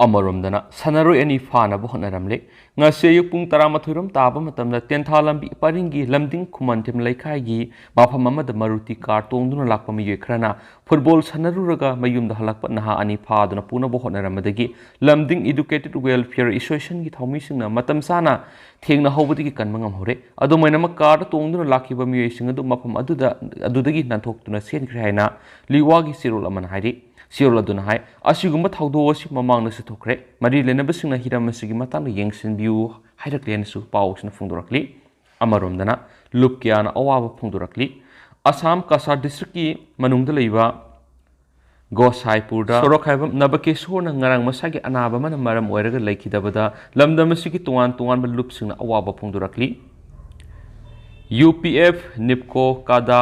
ꯑꯃꯔꯣꯝꯗꯅ ꯁꯥꯟꯅꯔꯣꯏ ꯑꯅꯤ ꯐꯥꯅꯕ ꯍꯣꯠꯅꯔꯝꯂꯦ꯫ ꯉꯁꯤ ꯑꯌꯨꯛ ꯄꯨꯡ ꯇꯔꯥꯃꯥꯊꯣꯏ ꯔꯣꯝ ꯇꯥꯕ ꯃꯇꯝꯗ ꯇꯦꯟꯊꯥ ꯂꯝꯕꯤ ꯄꯔꯤꯡꯒꯤ ꯂꯝꯗꯤꯡ ꯈꯨꯃꯟꯊꯦꯝ ꯂꯩꯀꯥꯏꯒꯤ ꯃꯐꯝ ꯑꯃꯗ ꯃꯔꯨꯇꯤ ꯀꯥꯔ ꯇꯣꯡꯗꯨꯅ ꯂꯥꯛꯄ ꯃꯤꯑꯣꯏ ꯈꯔꯅ ꯐꯨꯠꯕꯣꯜ ꯁꯥꯟꯅꯔꯨꯔꯒ ꯃꯌꯨꯝꯗ ꯍꯜꯂꯛꯄ ꯅꯍꯥ ꯑꯅꯤ ꯐꯥꯗꯨꯅ ꯄꯨꯅꯕ ꯍꯣꯠꯅꯔꯝꯕꯗꯒꯤ ꯂꯝꯗꯤꯡ Educated Welfare Associationꯒꯤ ꯊꯧꯃꯤꯁꯤꯡꯅ ꯃꯇꯝ ꯆꯥꯅ ꯊꯦꯡꯅꯍꯧꯕꯗꯒꯤ ꯀꯟꯕ ꯉꯝꯍꯧꯔꯦ꯫ ꯑꯗꯨꯃꯥꯏꯅꯃꯛ ꯀꯥꯔꯗ ꯇꯣꯡꯗꯨꯅ ꯂꯥꯛꯈꯤꯕ ꯃꯤꯑꯣꯏꯁꯤꯡ ꯑꯗꯨ ꯃꯐꯝ ꯑꯗꯨꯗ, ꯑꯗꯨꯗꯒꯤ ꯅꯥꯟꯊꯣꯛꯇꯨꯅ ꯆꯦꯟꯈ꯭ꯔꯦ ꯍꯥꯏꯅ ꯂꯤꯋꯥꯒꯤ ꯆꯦꯔꯣꯜ ꯑꯃꯅ ꯍꯥꯏꯔꯤ꯫ ꯆꯦꯔꯣꯜ ꯑꯗꯨꯅ ꯍꯥꯏ, ꯑꯁꯤꯒꯨꯝꯕ ꯊꯧꯗꯣꯛ ꯑꯁꯤ ꯃꯃꯥꯡꯗꯁꯨ ꯊꯣꯛꯈ꯭ꯔꯦ꯫ ꯃꯔꯤ ꯂꯩꯅꯕꯁꯤꯡꯅ ꯍꯤꯔꯝ ꯑꯁꯤꯒꯤ ꯃꯇꯥꯡꯗ ꯌꯦꯡꯁꯤꯟꯕꯤꯌꯨ ꯍꯥꯏꯔꯛꯂꯦ ꯍꯥꯏꯅꯁꯨ ꯄꯥꯎ ꯑꯁꯤꯅ ꯐꯣꯡꯗꯣꯔꯛꯂꯤ꯫ ꯑꯃꯔꯣꯝꯗꯅ ꯂꯨꯞ ꯀꯌꯥꯅ ꯑꯋꯥꯕ ꯐꯣꯡꯗꯣꯔꯛꯂꯤ꯫ ꯑꯁꯥꯝ ꯀꯁꯥꯔ ꯗꯤꯁꯇ꯭ꯔꯤꯛꯀꯤ ꯃꯅꯨꯡꯗ ꯂꯩꯕ ꯒꯣꯁꯥꯏꯄꯨꯔꯗ ꯁꯣꯔꯣꯛ ꯍꯥꯏꯕ ꯅꯕꯀꯦꯁꯣꯔꯅ ꯉꯔꯥꯡ ꯃꯁꯥꯒꯤ ꯑꯅꯥꯕ ꯑꯃꯅ ꯃꯔꯝ ꯑꯣꯏꯔꯒ ꯂꯩꯈꯤꯗꯕꯗ ꯂꯝꯗꯝ ꯑꯁꯤꯒꯤ ꯇꯣꯉꯥꯟ ꯇꯣꯉꯥꯟꯕ ꯂꯨꯞꯁꯤꯡꯅ ꯑꯋꯥꯕ ꯐꯣꯡꯗꯣꯔꯛꯂꯤ꯫ ꯌꯨ ꯄꯤ ꯑꯦꯐ, ꯅꯤꯞꯀꯣ, ꯀꯥꯗꯥ,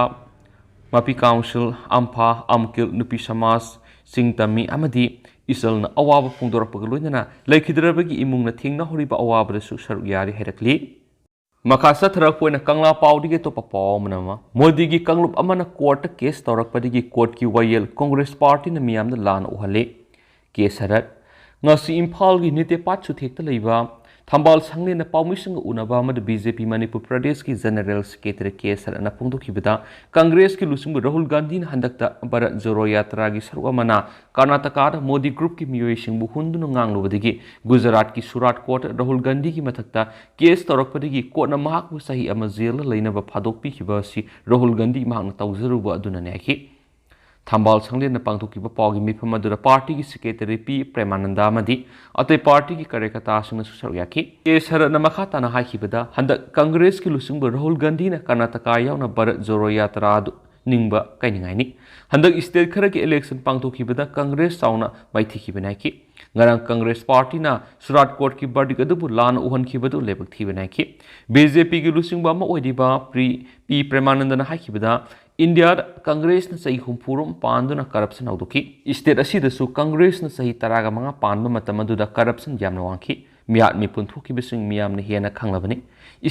ꯃꯄꯤ ꯀꯥꯎꯟꯁꯤꯜ, ꯑꯝꯐꯥ, ꯑꯝꯀꯤꯜ, ꯅꯨꯄꯤ ꯁꯃꯥꯖ, ꯆꯤꯡ ꯇꯝꯃꯤ ꯑꯃꯗꯤ ꯏꯆꯜꯅ ꯑꯋꯥꯕ ꯐꯣꯡꯗꯣꯔꯛꯄꯒ ꯂꯣꯏꯅꯅ ꯂꯩꯈꯤꯗ꯭ꯔꯕꯒꯤ ꯏꯃꯨꯡꯅ ꯊꯦꯡꯅꯍꯧꯔꯤꯕ ꯑꯋꯥꯕꯗꯁꯨ ꯁꯔꯨꯛ ꯌꯥꯔꯤ ꯍꯥꯏꯔꯛꯂꯤ꯫ ꯃꯈꯥ ꯆꯠꯊꯔꯛꯄ ꯑꯣꯏꯅ ꯀꯪꯂꯥ ꯄꯥꯎꯗꯒꯤ ꯑꯇꯣꯞꯄ ꯄꯥꯎ ꯑꯃꯅ ꯑꯃ, ꯃꯣꯗꯤꯒꯤ ꯀꯥꯡꯂꯨꯞ ꯑꯃꯅ ꯀꯣꯔꯠꯇ ꯀꯦꯁ ꯇꯧꯔꯛꯄꯗꯒꯤ ꯀꯣꯔꯠꯀꯤ ꯋꯥꯌꯦꯜ ꯀꯣꯡꯒ꯭ꯔꯦꯁ ꯄꯥꯔꯇꯤꯅ ꯃꯤꯌꯥꯝꯗ ꯂꯥꯟꯅ ꯎꯍꯜꯂꯤ꯫ ꯀꯦ ꯁꯔꯠ, ꯉꯁꯤ ꯏꯝꯐꯥꯜꯒꯤ ꯅꯤꯇꯦꯄꯥꯠ ꯆꯨꯊꯦꯛꯇ ꯂꯩꯕ ꯊꯝꯕꯥꯜ ꯁꯪꯂꯦꯟꯗ ꯄꯥꯎꯃꯤꯁꯤꯡꯒ ꯎꯅꯕ ꯑꯃꯗ ꯕꯤ ꯖꯦ ꯄꯤ ꯃꯅꯤꯄꯨꯔ ꯄ꯭ꯔꯗꯦꯁꯀꯤ ꯖꯦꯅꯔꯦꯜ ꯁꯦꯀ꯭ꯔꯦꯇꯔꯤ ꯀꯦ ꯁꯔꯠꯅ ꯐꯣꯡꯗꯣꯛꯈꯤꯕꯗ, ꯀꯪꯒ꯭ꯔꯦꯁꯀꯤ ꯂꯨꯆꯤꯡꯕ ꯔꯥꯍꯨꯜ ꯒꯥꯟꯙꯤꯅ ꯍꯟꯗꯛꯇ ꯚꯥꯔꯠ ꯖꯣꯔꯣ ꯌꯥꯇ꯭ꯔꯥꯒꯤ ꯁꯔꯨꯛ ꯑꯃꯅ ꯀꯔꯅꯥꯇꯀꯥꯗ ꯃꯣꯗꯤ ꯒ꯭ꯔꯨꯞꯀꯤ ꯃꯤꯑꯣꯏꯁꯤꯡꯕꯨ ꯍꯨꯟꯗꯨꯅ ꯉꯥꯡꯂꯨꯕꯗꯒꯤ ꯒꯨꯖꯔꯥꯠꯀꯤ ꯁꯨꯔꯥꯠ ꯀꯣꯔꯠꯇ ꯔꯥꯍꯨꯜ ꯒꯥꯟꯙꯤꯒꯤ ꯃꯊꯛꯇ ꯀꯦꯁ ꯇꯧꯔꯛꯄꯗꯒꯤ ꯀꯣꯔꯠꯅ ꯃꯍꯥꯛꯄꯨ ꯆꯍꯤ ꯑꯃ ꯖꯦꯜꯗ ꯂꯩꯅꯕ ꯊꯥꯗꯣꯛꯄꯤꯈꯤꯕ ꯑꯁꯤ ꯔꯥꯍꯨꯜ ꯒꯥꯟꯙꯤ ꯃꯍꯥꯛꯅ ꯇꯧꯖꯔꯨꯕ ꯑꯗꯨꯅꯅꯤ ꯍꯥꯏꯈꯤ꯫ ꯊꯝꯕꯥꯜ ꯁꯪꯂꯦꯟꯅ ꯄꯥꯡꯊꯣꯛꯈꯤꯕ ꯄꯥꯎꯒꯤ ꯃꯤꯐꯝ ꯑꯗꯨꯗ ꯄꯥꯔꯇꯤꯒꯤ ꯁꯦꯀ꯭ꯔꯦꯇꯔꯤ ꯄꯤ ꯄ꯭ꯔꯦꯃꯥꯅꯟꯗ ꯑꯃꯗꯤ ꯑꯇꯩ ꯄꯥꯔꯇꯤꯒꯤ ꯀꯥꯔꯌꯀꯔꯇꯥꯁꯤꯡꯅꯁꯨ ꯁꯔꯨꯛ ꯌꯥꯈꯤ꯫ ꯑꯦ ꯁꯔꯠꯅ ꯃꯈꯥ ꯇꯥꯅ ꯍꯥꯏꯈꯤꯕꯗ, ꯍꯟꯗꯛ ꯀꯪꯒ꯭ꯔꯦꯁꯀꯤ ꯂꯨꯆꯤꯡꯕ ꯔꯥꯍꯨꯜ ꯒꯥꯟꯙꯤꯅ ꯀꯔꯅꯥꯇꯀꯥ ꯌꯥꯎꯅ ꯚꯥꯔꯠ ꯖꯣꯔꯣ ꯌꯥꯇ꯭ꯔꯥ ꯑꯗꯨ ꯅꯤꯡꯕ ꯀꯥꯏꯅꯤꯡꯉꯥꯏꯅꯤ꯫ ꯍꯟꯗꯛ ꯁ꯭ꯇꯦꯠ ꯈꯔꯒꯤ ꯏꯂꯦꯛꯁꯟ ꯄꯥꯡꯊꯣꯛꯈꯤꯕꯗ ꯀꯪꯒ꯭ꯔꯦꯁ ꯆꯥꯎꯅ ꯃꯥꯏꯊꯤꯈꯤꯕꯅꯤ ꯍꯥꯏꯈꯤ꯫ ꯉꯔꯥꯡ ꯀꯪꯒ꯭ꯔꯦꯁ ꯄꯥꯔꯇꯤꯅ ꯁꯨꯔꯥꯠ ꯀꯣꯔꯠꯀꯤ ꯕꯔꯗꯤꯛ ꯑꯗꯨꯕꯨ ꯂꯥꯟꯅ ꯎꯍꯟꯈꯤꯕꯗꯨ ꯂꯥꯏꯕꯛ ꯊꯤꯕꯅꯤ ꯍꯥꯏꯈꯤ꯫ ꯕꯤ ꯖꯦ ꯄꯤꯒꯤ ꯂꯨꯆꯤꯡꯕ ꯑꯃ ꯑꯣꯏꯔꯤꯕ ꯄ꯭ꯔꯤ-, ꯄꯤ ꯄ꯭ꯔꯦꯃꯥꯅꯟꯗꯅ ꯍꯥꯏꯈꯤꯕꯗ, ꯏꯟꯗꯤꯌꯥꯗ ꯀꯪꯒ꯭ꯔꯦꯁꯅ ꯆꯍꯤ ꯍꯨꯝꯐꯨꯔꯣꯝ ꯄꯥꯟꯗꯨꯅ ꯀꯔꯞꯁꯟ ꯍꯧꯗꯣꯛꯈꯤ꯫ ꯁ꯭ꯇꯦꯠ ꯑꯁꯤꯗꯁꯨ ꯀꯪꯒ꯭ꯔꯦꯁꯅ ꯆꯍꯤ ꯇꯔꯥꯒ ꯃꯉꯥ ꯄꯥꯟꯕ ꯃꯇꯝ ꯑꯗꯨꯗ ꯀꯔꯞꯁꯟ ꯌꯥꯝꯅ ꯋꯥꯡꯈꯤ꯫ ꯃꯤꯍꯥꯠ ꯃꯤꯄꯨꯟ ꯊꯣꯛꯈꯤꯕꯁꯤꯡ ꯃꯤꯌꯥꯝꯅ ꯍꯦꯟꯅ ꯈꯪꯂꯕꯅꯤ꯫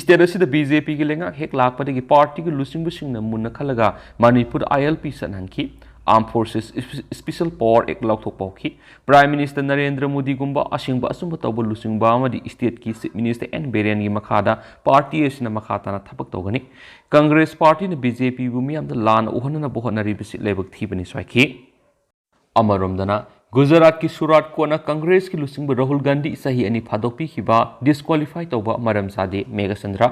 ꯁ꯭ꯇꯦꯠ ꯑꯁꯤꯗ ꯕꯤ ꯖꯦ ꯄꯤꯒꯤ ꯂꯩꯉꯥꯛ ꯍꯦꯛ ꯂꯥꯛꯄꯗꯒꯤ ꯄꯥꯔꯇꯤꯒꯤ ꯂꯨꯆꯤꯡꯕꯁꯤꯡꯅ ꯃꯨꯟꯅ ꯈꯜꯂꯒ ꯃꯅꯤꯄꯨꯔꯗ ꯑꯥꯏ ꯑꯦꯜ ꯄꯤ ꯆꯠꯍꯟꯈꯤ꯫ ꯑꯥꯔꯝ ꯐꯣꯔꯁꯦꯁ ꯏꯁ-, ꯏꯁꯄꯤꯁꯦꯜ ꯄꯥꯋꯔ ꯑꯦꯛ ꯂꯥꯎꯊꯣꯛꯄ ꯍꯧꯈꯤ꯫ ꯄ꯭ꯔꯥꯏꯝ ꯃꯤꯅꯤꯁꯇꯔ ꯅꯔꯦꯟꯗ꯭ꯔ ꯃꯣꯗꯤꯒꯨꯝꯕ ꯑꯁꯦꯡꯕ ꯑꯆꯨꯝꯕ ꯇꯧꯕ ꯂꯨꯆꯤꯡꯕ ꯑꯃꯗꯤ ꯁ꯭ꯇꯦꯠꯀꯤ ꯆꯤꯐ ꯃꯤꯅꯤꯁꯇꯔ ꯑꯦꯟ ꯕꯤꯔꯦꯟꯒꯤ ꯃꯈꯥꯗ ꯄꯥꯔꯇꯤ ꯑꯁꯤꯅ ꯃꯈꯥ ꯇꯥꯅ ꯊꯕꯛ ꯇꯧꯒꯅꯤ꯫ ꯀꯪꯒ꯭ꯔꯦꯁ ꯄꯥꯔꯇꯤꯅ ꯕꯤ ꯖꯦ ꯄꯤꯕꯨ ꯃꯤꯌꯥꯝꯗ ꯂꯥꯟꯅ ꯎꯍꯟꯅꯅꯕ ꯍꯣꯠꯅꯔꯤꯕꯁꯤ ꯂꯥꯏꯕꯛ ꯊꯤꯕꯅꯤ ꯁ꯭ꯋꯥꯏꯈꯤ꯫ ꯑꯃꯔꯣꯝꯗꯅ, ꯒꯨꯖꯔꯥꯠꯀꯤ ꯁꯨꯔꯥꯠ ꯀꯣꯔꯠꯅ ꯀꯪꯒ꯭ꯔꯦꯁꯀꯤ ꯂꯨꯆꯤꯡꯕ ꯔꯥꯍꯨꯜ ꯒꯥꯟꯙꯤ ꯆꯍꯤ ꯑꯅꯤ ꯊꯥꯗꯣꯛꯄꯤꯈꯤꯕ ꯗꯤꯁꯀ꯭ꯋꯥꯂꯤꯐꯥꯏ ꯇꯧꯕ ꯃꯔꯝ ꯆꯥꯗꯦ, Meghachandra.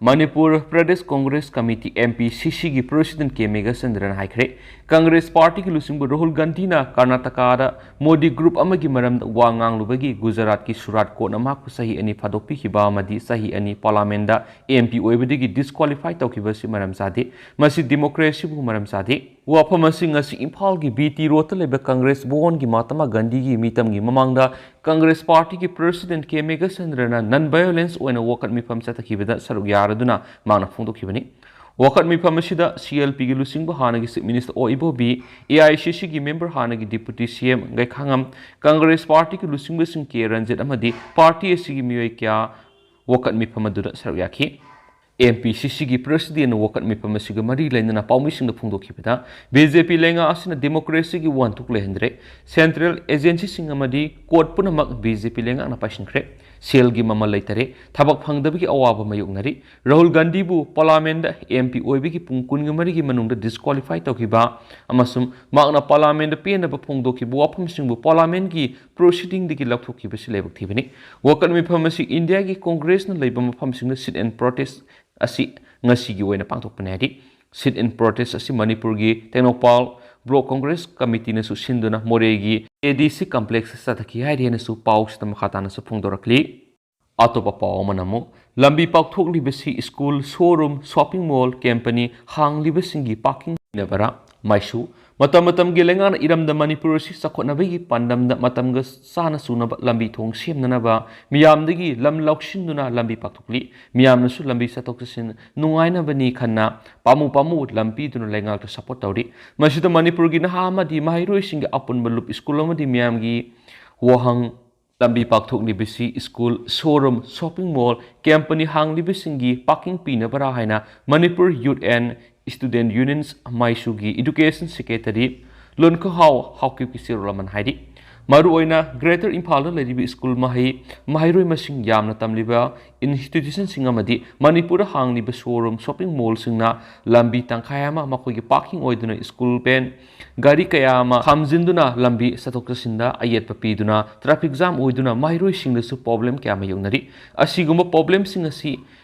Manipur Pradesh Congress committee, M P C ꯁꯤꯒꯤ ꯄ꯭ꯔꯦꯁꯤꯗꯦꯟꯠ ꯀꯦ ꯃꯦꯘꯆꯟꯗ꯭ꯔꯅ ꯍꯥꯏꯈ꯭ꯔꯦ, ꯀꯪꯒ꯭ꯔꯦꯁ ꯄꯥꯔꯇꯤꯒꯤ ꯂꯨꯆꯤꯡꯕ ꯔꯥꯍꯨꯜ ꯒꯥꯟꯙꯤꯅ ꯀꯔꯅꯥꯇꯀꯥꯗ ꯃꯣꯗꯤ ꯒ꯭ꯔꯨꯞ ꯑꯃꯒꯤ ꯃꯔꯝꯗ ꯋꯥ ꯉꯥꯡꯂꯨꯕꯒꯤ ꯒꯨꯖꯔꯥꯠꯀꯤ ꯁꯨꯔꯥꯠ ꯀꯣꯔꯠꯅ ꯃꯍꯥꯛꯄꯨ ꯆꯍꯤ ꯑꯅꯤ ꯊꯥꯗꯣꯛꯄꯤꯈꯤꯕ ꯑꯃꯗꯤ ꯆꯍꯤ ꯑꯅꯤ ꯄꯥꯔꯂꯥꯃꯦꯟꯗ ꯑꯦꯝ ꯄꯤ ꯑꯣꯏꯕꯗꯒꯤ ꯗꯤꯁꯀ꯭ꯋꯥꯂꯤꯐꯥꯏ ꯇꯧꯈꯤꯕ ꯑꯁꯤ ꯃꯔꯝ ꯆꯥꯗꯦ꯫ ꯃꯁꯤ ꯗꯤꯃꯣꯀ꯭ꯔꯦꯁꯤꯕꯨ ꯃꯔꯝ ꯆꯥꯗꯦ꯫ ꯋꯥꯐꯝ ꯑꯁꯤ ꯉꯁꯤ ꯏꯝꯐꯥꯜꯒꯤ ꯕꯤ ꯇꯤ ꯔꯣꯗꯇ ꯂꯩꯕ ꯀꯪꯒ꯭ꯔꯦꯁ ꯚꯋꯟꯒꯤ ꯃꯍꯥꯇꯃꯥ ꯒꯥꯟꯙꯤꯒꯤ ꯃꯤꯇꯝꯒꯤ ꯃꯃꯥꯡꯗ ꯀꯪꯒ꯭ꯔꯦꯁ ꯄꯥꯔꯇꯤꯒꯤ ꯄ꯭ꯔꯦꯁꯤꯗꯦꯟꯠ ꯀꯦ ꯃꯦꯘꯆꯟꯗ꯭ꯔꯅ ꯅꯟ ꯚꯥꯏꯑꯣꯂꯦꯟꯁ ꯑꯣꯏꯅ ꯋꯥꯀꯠ ꯃꯤꯐꯝ ꯆꯠꯊꯈꯤꯕꯗ ꯁꯔꯨꯛ ꯌꯥꯔꯗꯨꯅ ꯃꯍꯥꯛꯅ ꯐꯣꯡꯗꯣꯛꯈꯤꯕꯅꯤ꯫ ꯋꯥꯀꯠ ꯃꯤꯐꯝ ꯑꯁꯤꯗ ꯁꯤ ꯑꯦꯜ ꯄꯤꯒꯤ ꯂꯨꯆꯤꯡꯕ ꯍꯥꯟꯅꯒꯤ ꯆꯤꯐ ꯃꯤꯅꯤꯁꯇꯔ ꯑꯣ ꯏꯕꯣꯕꯤ, ꯑꯦ ꯑꯥꯏ ꯁꯤ ꯁꯤꯒꯤ ꯃꯦꯝꯕꯔ ꯍꯥꯟꯅꯒꯤ ꯗꯤꯄꯨꯇꯤ ꯁꯤ ꯑꯦꯝ ꯒꯩꯈꯥꯉꯝ, ꯀꯪꯒ꯭ꯔꯦꯁ ꯄꯥꯔꯇꯤꯒꯤ ꯂꯨꯆꯤꯡꯕꯁꯤꯡ ꯀꯦ ꯔꯟꯖꯤꯠ ꯑꯃꯗꯤ ꯄꯥꯔꯇꯤ ꯑꯁꯤꯒꯤ ꯃꯤꯑꯣꯏ ꯀꯌꯥ ꯋꯥꯀꯠ ꯃꯤꯐꯝ ꯑꯗꯨꯗ ꯁꯔꯨꯛ ꯌꯥꯈꯤ꯫ ꯑꯦꯝ ꯄꯤ ꯁꯤ ꯁꯤꯒꯤ ꯄ꯭ꯔꯦꯁꯤꯗꯦꯟꯠꯅ ꯋꯥꯀꯠ ꯃꯤꯐꯝ ꯑꯁꯤꯒ ꯃꯔꯤ ꯂꯩꯅꯅ ꯄꯥꯎꯃꯤꯁꯤꯡꯗ ꯐꯣꯡꯗꯣꯛꯈꯤꯕꯗ, ꯕꯤ ꯖꯦ ꯄꯤ ꯂꯩꯉꯥꯛ ꯑꯁꯤꯅ ꯗꯦꯃꯣꯀ꯭ꯔꯦꯁꯤꯒꯤ ꯋꯥꯍꯟꯊꯣꯛ ꯂꯩꯍꯟꯗ꯭ꯔꯦ, ꯁꯦꯟꯇ꯭ꯔꯦꯜ ꯑꯦꯖꯦꯟꯁꯤꯁꯤꯡ ꯑꯃꯗꯤ ꯀꯣꯔꯠ ꯄꯨꯝꯅꯃꯛ ꯕꯤ ꯖꯦ ꯄꯤ ꯂꯩꯉꯥꯛꯅ ꯄꯥꯏꯁꯤꯟꯈ꯭ꯔꯦ, ꯁꯦꯜꯒꯤ ꯃꯃꯜ ꯂꯩꯇꯔꯦ, ꯊꯕꯛ ꯐꯪꯗꯕꯒꯤ ꯑꯋꯥꯕ ꯃꯥꯌꯣꯛꯅꯔꯤ꯫ ꯔꯥꯍꯨꯜ ꯒꯥꯟꯙꯤꯕꯨ ꯄꯥꯔꯂꯥꯃꯦꯟꯗ ꯑꯦꯝ ꯄꯤ ꯑꯣꯏꯕꯒꯤ ꯄꯨꯡ ꯀꯨꯟꯒ ꯃꯔꯤꯒꯤ ꯃꯅꯨꯡꯗ ꯗꯤꯁꯀ꯭ꯋꯥꯂꯤꯐꯥꯏ ꯇꯧꯈꯤꯕ ꯑꯃꯁꯨꯡ ꯃꯍꯥꯛꯅ ꯄꯥꯔꯂꯥꯃꯦꯟꯗ ꯄꯦꯟꯗꯕ ꯐꯣꯡꯗꯣꯛꯈꯤꯕ ꯋꯥꯐꯝꯁꯤꯡꯕꯨ ꯄꯥꯔꯂꯥꯃꯦꯟꯒꯤ ꯄ꯭ꯔꯣꯁꯤꯗꯤꯡꯗꯒꯤ ꯂꯧꯊꯣꯛꯈꯤꯕꯁꯤ ꯂꯥꯏꯕꯛ ꯊꯤꯕꯅꯤ꯫ ꯋꯥꯀꯠ ꯃꯤꯐꯝ ꯑꯁꯤ ꯏꯟꯗꯤꯌꯥꯒꯤ ꯀꯪꯒ꯭ꯔꯦꯁꯅ ꯂꯩꯕ ꯃꯐꯝꯁꯤꯡꯗ ꯁꯤꯠ ꯑꯦꯟ ꯄ꯭ꯔꯣꯇꯦꯁ ꯑꯁꯤ ꯉꯁꯤꯒꯤ ꯑꯣꯏꯅ ꯄꯥꯡꯊꯣꯛꯄꯅꯤ ꯍꯥꯏꯔꯤ꯫ ꯁꯤꯠ ꯑꯦꯟ ꯄ꯭ꯔꯣꯇꯦꯁ ꯑꯁꯤ ꯃꯅꯤꯄꯨꯔꯒꯤ ꯇꯦꯡꯅꯧꯄꯥꯜ, Block Congress Committeeꯅꯁꯨ ꯁꯤꯟꯗꯨꯅ ꯃꯣꯔꯦꯒꯤ A D C Complexꯇ ꯆꯠꯊꯈꯤ ꯍꯥꯏꯔꯤ ꯍꯥꯏꯅꯁꯨ ꯄꯥꯎꯁꯤꯗ ꯃꯈꯥ ꯇꯥꯅꯁꯨ ꯐꯣꯡꯗꯣꯔꯛꯂꯤ꯫ ꯑꯇꯣꯞꯄ ꯄꯥꯎ ꯑꯃꯅ ꯑꯃꯨꯛ ꯂꯝꯕꯤ ꯄꯥꯛꯊꯣꯛꯂꯤꯕꯁꯤ school, showroom, shopping mall, company ꯍꯥꯡꯂꯤꯕꯁꯤꯡꯒꯤ parking ꯄꯤꯅꯕꯔꯥ? ꯃꯥꯏꯁꯨ ꯃꯇꯝ ꯃꯇꯝꯒꯤ ꯂꯩꯉꯥꯛꯅ ꯏꯔꯝꯗꯝ ꯃꯅꯤꯄꯨꯔ ꯑꯁꯤ ꯆꯥꯎꯈꯠꯅꯕꯒꯤ ꯄꯥꯟꯗꯝꯗ ꯃꯇꯝꯒ ꯆꯥꯅ ꯆꯨꯅꯕ ꯂꯝꯕꯤ ꯊꯣꯡ ꯁꯦꯝꯅꯅꯕ ꯃꯤꯌꯥꯝꯗꯒꯤ ꯂꯝ ꯂꯧꯁꯤꯟꯗꯨꯅ ꯂꯝꯕꯤ ꯄꯥꯛꯊꯣꯛꯂꯤ꯫ ꯃꯤꯌꯥꯝꯅꯁꯨ ꯂꯝꯕꯤ ꯆꯠꯊꯣꯛ ꯆꯠꯁꯤꯟ ꯅꯨꯡꯉꯥꯏꯅꯕꯅꯤ ꯈꯟꯅ ꯄꯥꯝꯃꯨ ꯄꯥꯝꯃꯨ ꯂꯝ ꯄꯤꯗꯨꯅ ꯂꯩꯉꯥꯛꯇ support ꯇꯧꯔꯤ꯫ ꯃꯁꯤꯗ ꯃꯅꯤꯄꯨꯔꯒꯤ ꯅꯍꯥ ꯑꯃꯗꯤ ꯃꯍꯩꯔꯣꯏꯁꯤꯡꯒꯤ ꯑꯄꯨꯟꯕ ꯂꯨꯞ school ꯑꯃꯗꯤ ꯃꯤꯌꯥꯝꯒꯤ ꯋꯥꯍꯪ ꯂꯝꯕꯤ ꯄꯥꯛꯊꯣꯛꯂꯤꯕꯁꯤ school, showroom, shopping mall, company ꯍꯥꯡꯂꯤꯕꯁꯤꯡꯒꯤ parking ꯄꯤꯅꯕꯔꯥ ꯍꯥꯏꯅ Manipur Youth and Student Unions ꯃꯥꯏꯁꯨꯒꯤ Education Secretary ꯂꯣꯟꯈꯍꯥꯎ ꯍꯥꯎꯀꯤꯞꯀꯤ ꯆꯦꯔꯣꯜ ꯑꯃꯅ ꯍꯥꯏꯔꯤ꯫ ꯃꯔꯨꯑꯣꯏꯅ Greater ꯏꯝꯐꯥꯜꯗ ꯂꯩꯔꯤꯕ school ꯃꯍꯩ ꯃꯍꯩꯔꯣꯏ ꯃꯁꯤꯡ ꯌꯥꯝꯅ ꯇꯝꯂꯤꯕ institutionꯁꯤꯡ ꯑꯃꯗꯤ ꯃꯅꯤꯄꯨꯔꯗ ꯍꯥꯡꯂꯤꯕ showroom, shopping mallꯁꯤꯡꯅ ꯂꯝꯕꯤ ꯇꯪꯈꯥꯏ ꯑꯃ ꯃꯈꯣꯏꯒꯤ parking ꯑꯣꯏꯗꯨꯅ school van, ꯒꯥꯔꯤ ꯀꯌꯥ ꯑꯃ ꯈꯥꯝꯖꯤꯟꯗꯨꯅ ꯂꯝꯕꯤ ꯆꯠꯊꯣꯛ ꯆꯠꯁꯤꯟꯗ ꯑꯌꯦꯠꯄ ꯄꯤꯗꯨꯅ traffic jam ꯑꯣꯏꯗꯨꯅ ꯃꯍꯩꯔꯣꯏꯁꯤꯡꯗꯁꯨ problem ꯀꯌꯥ ꯃꯥꯌꯣꯛꯅꯔꯤ꯫ ꯑꯁꯤꯒꯨꯝꯕ problemꯁꯤꯡ ꯑꯁꯤ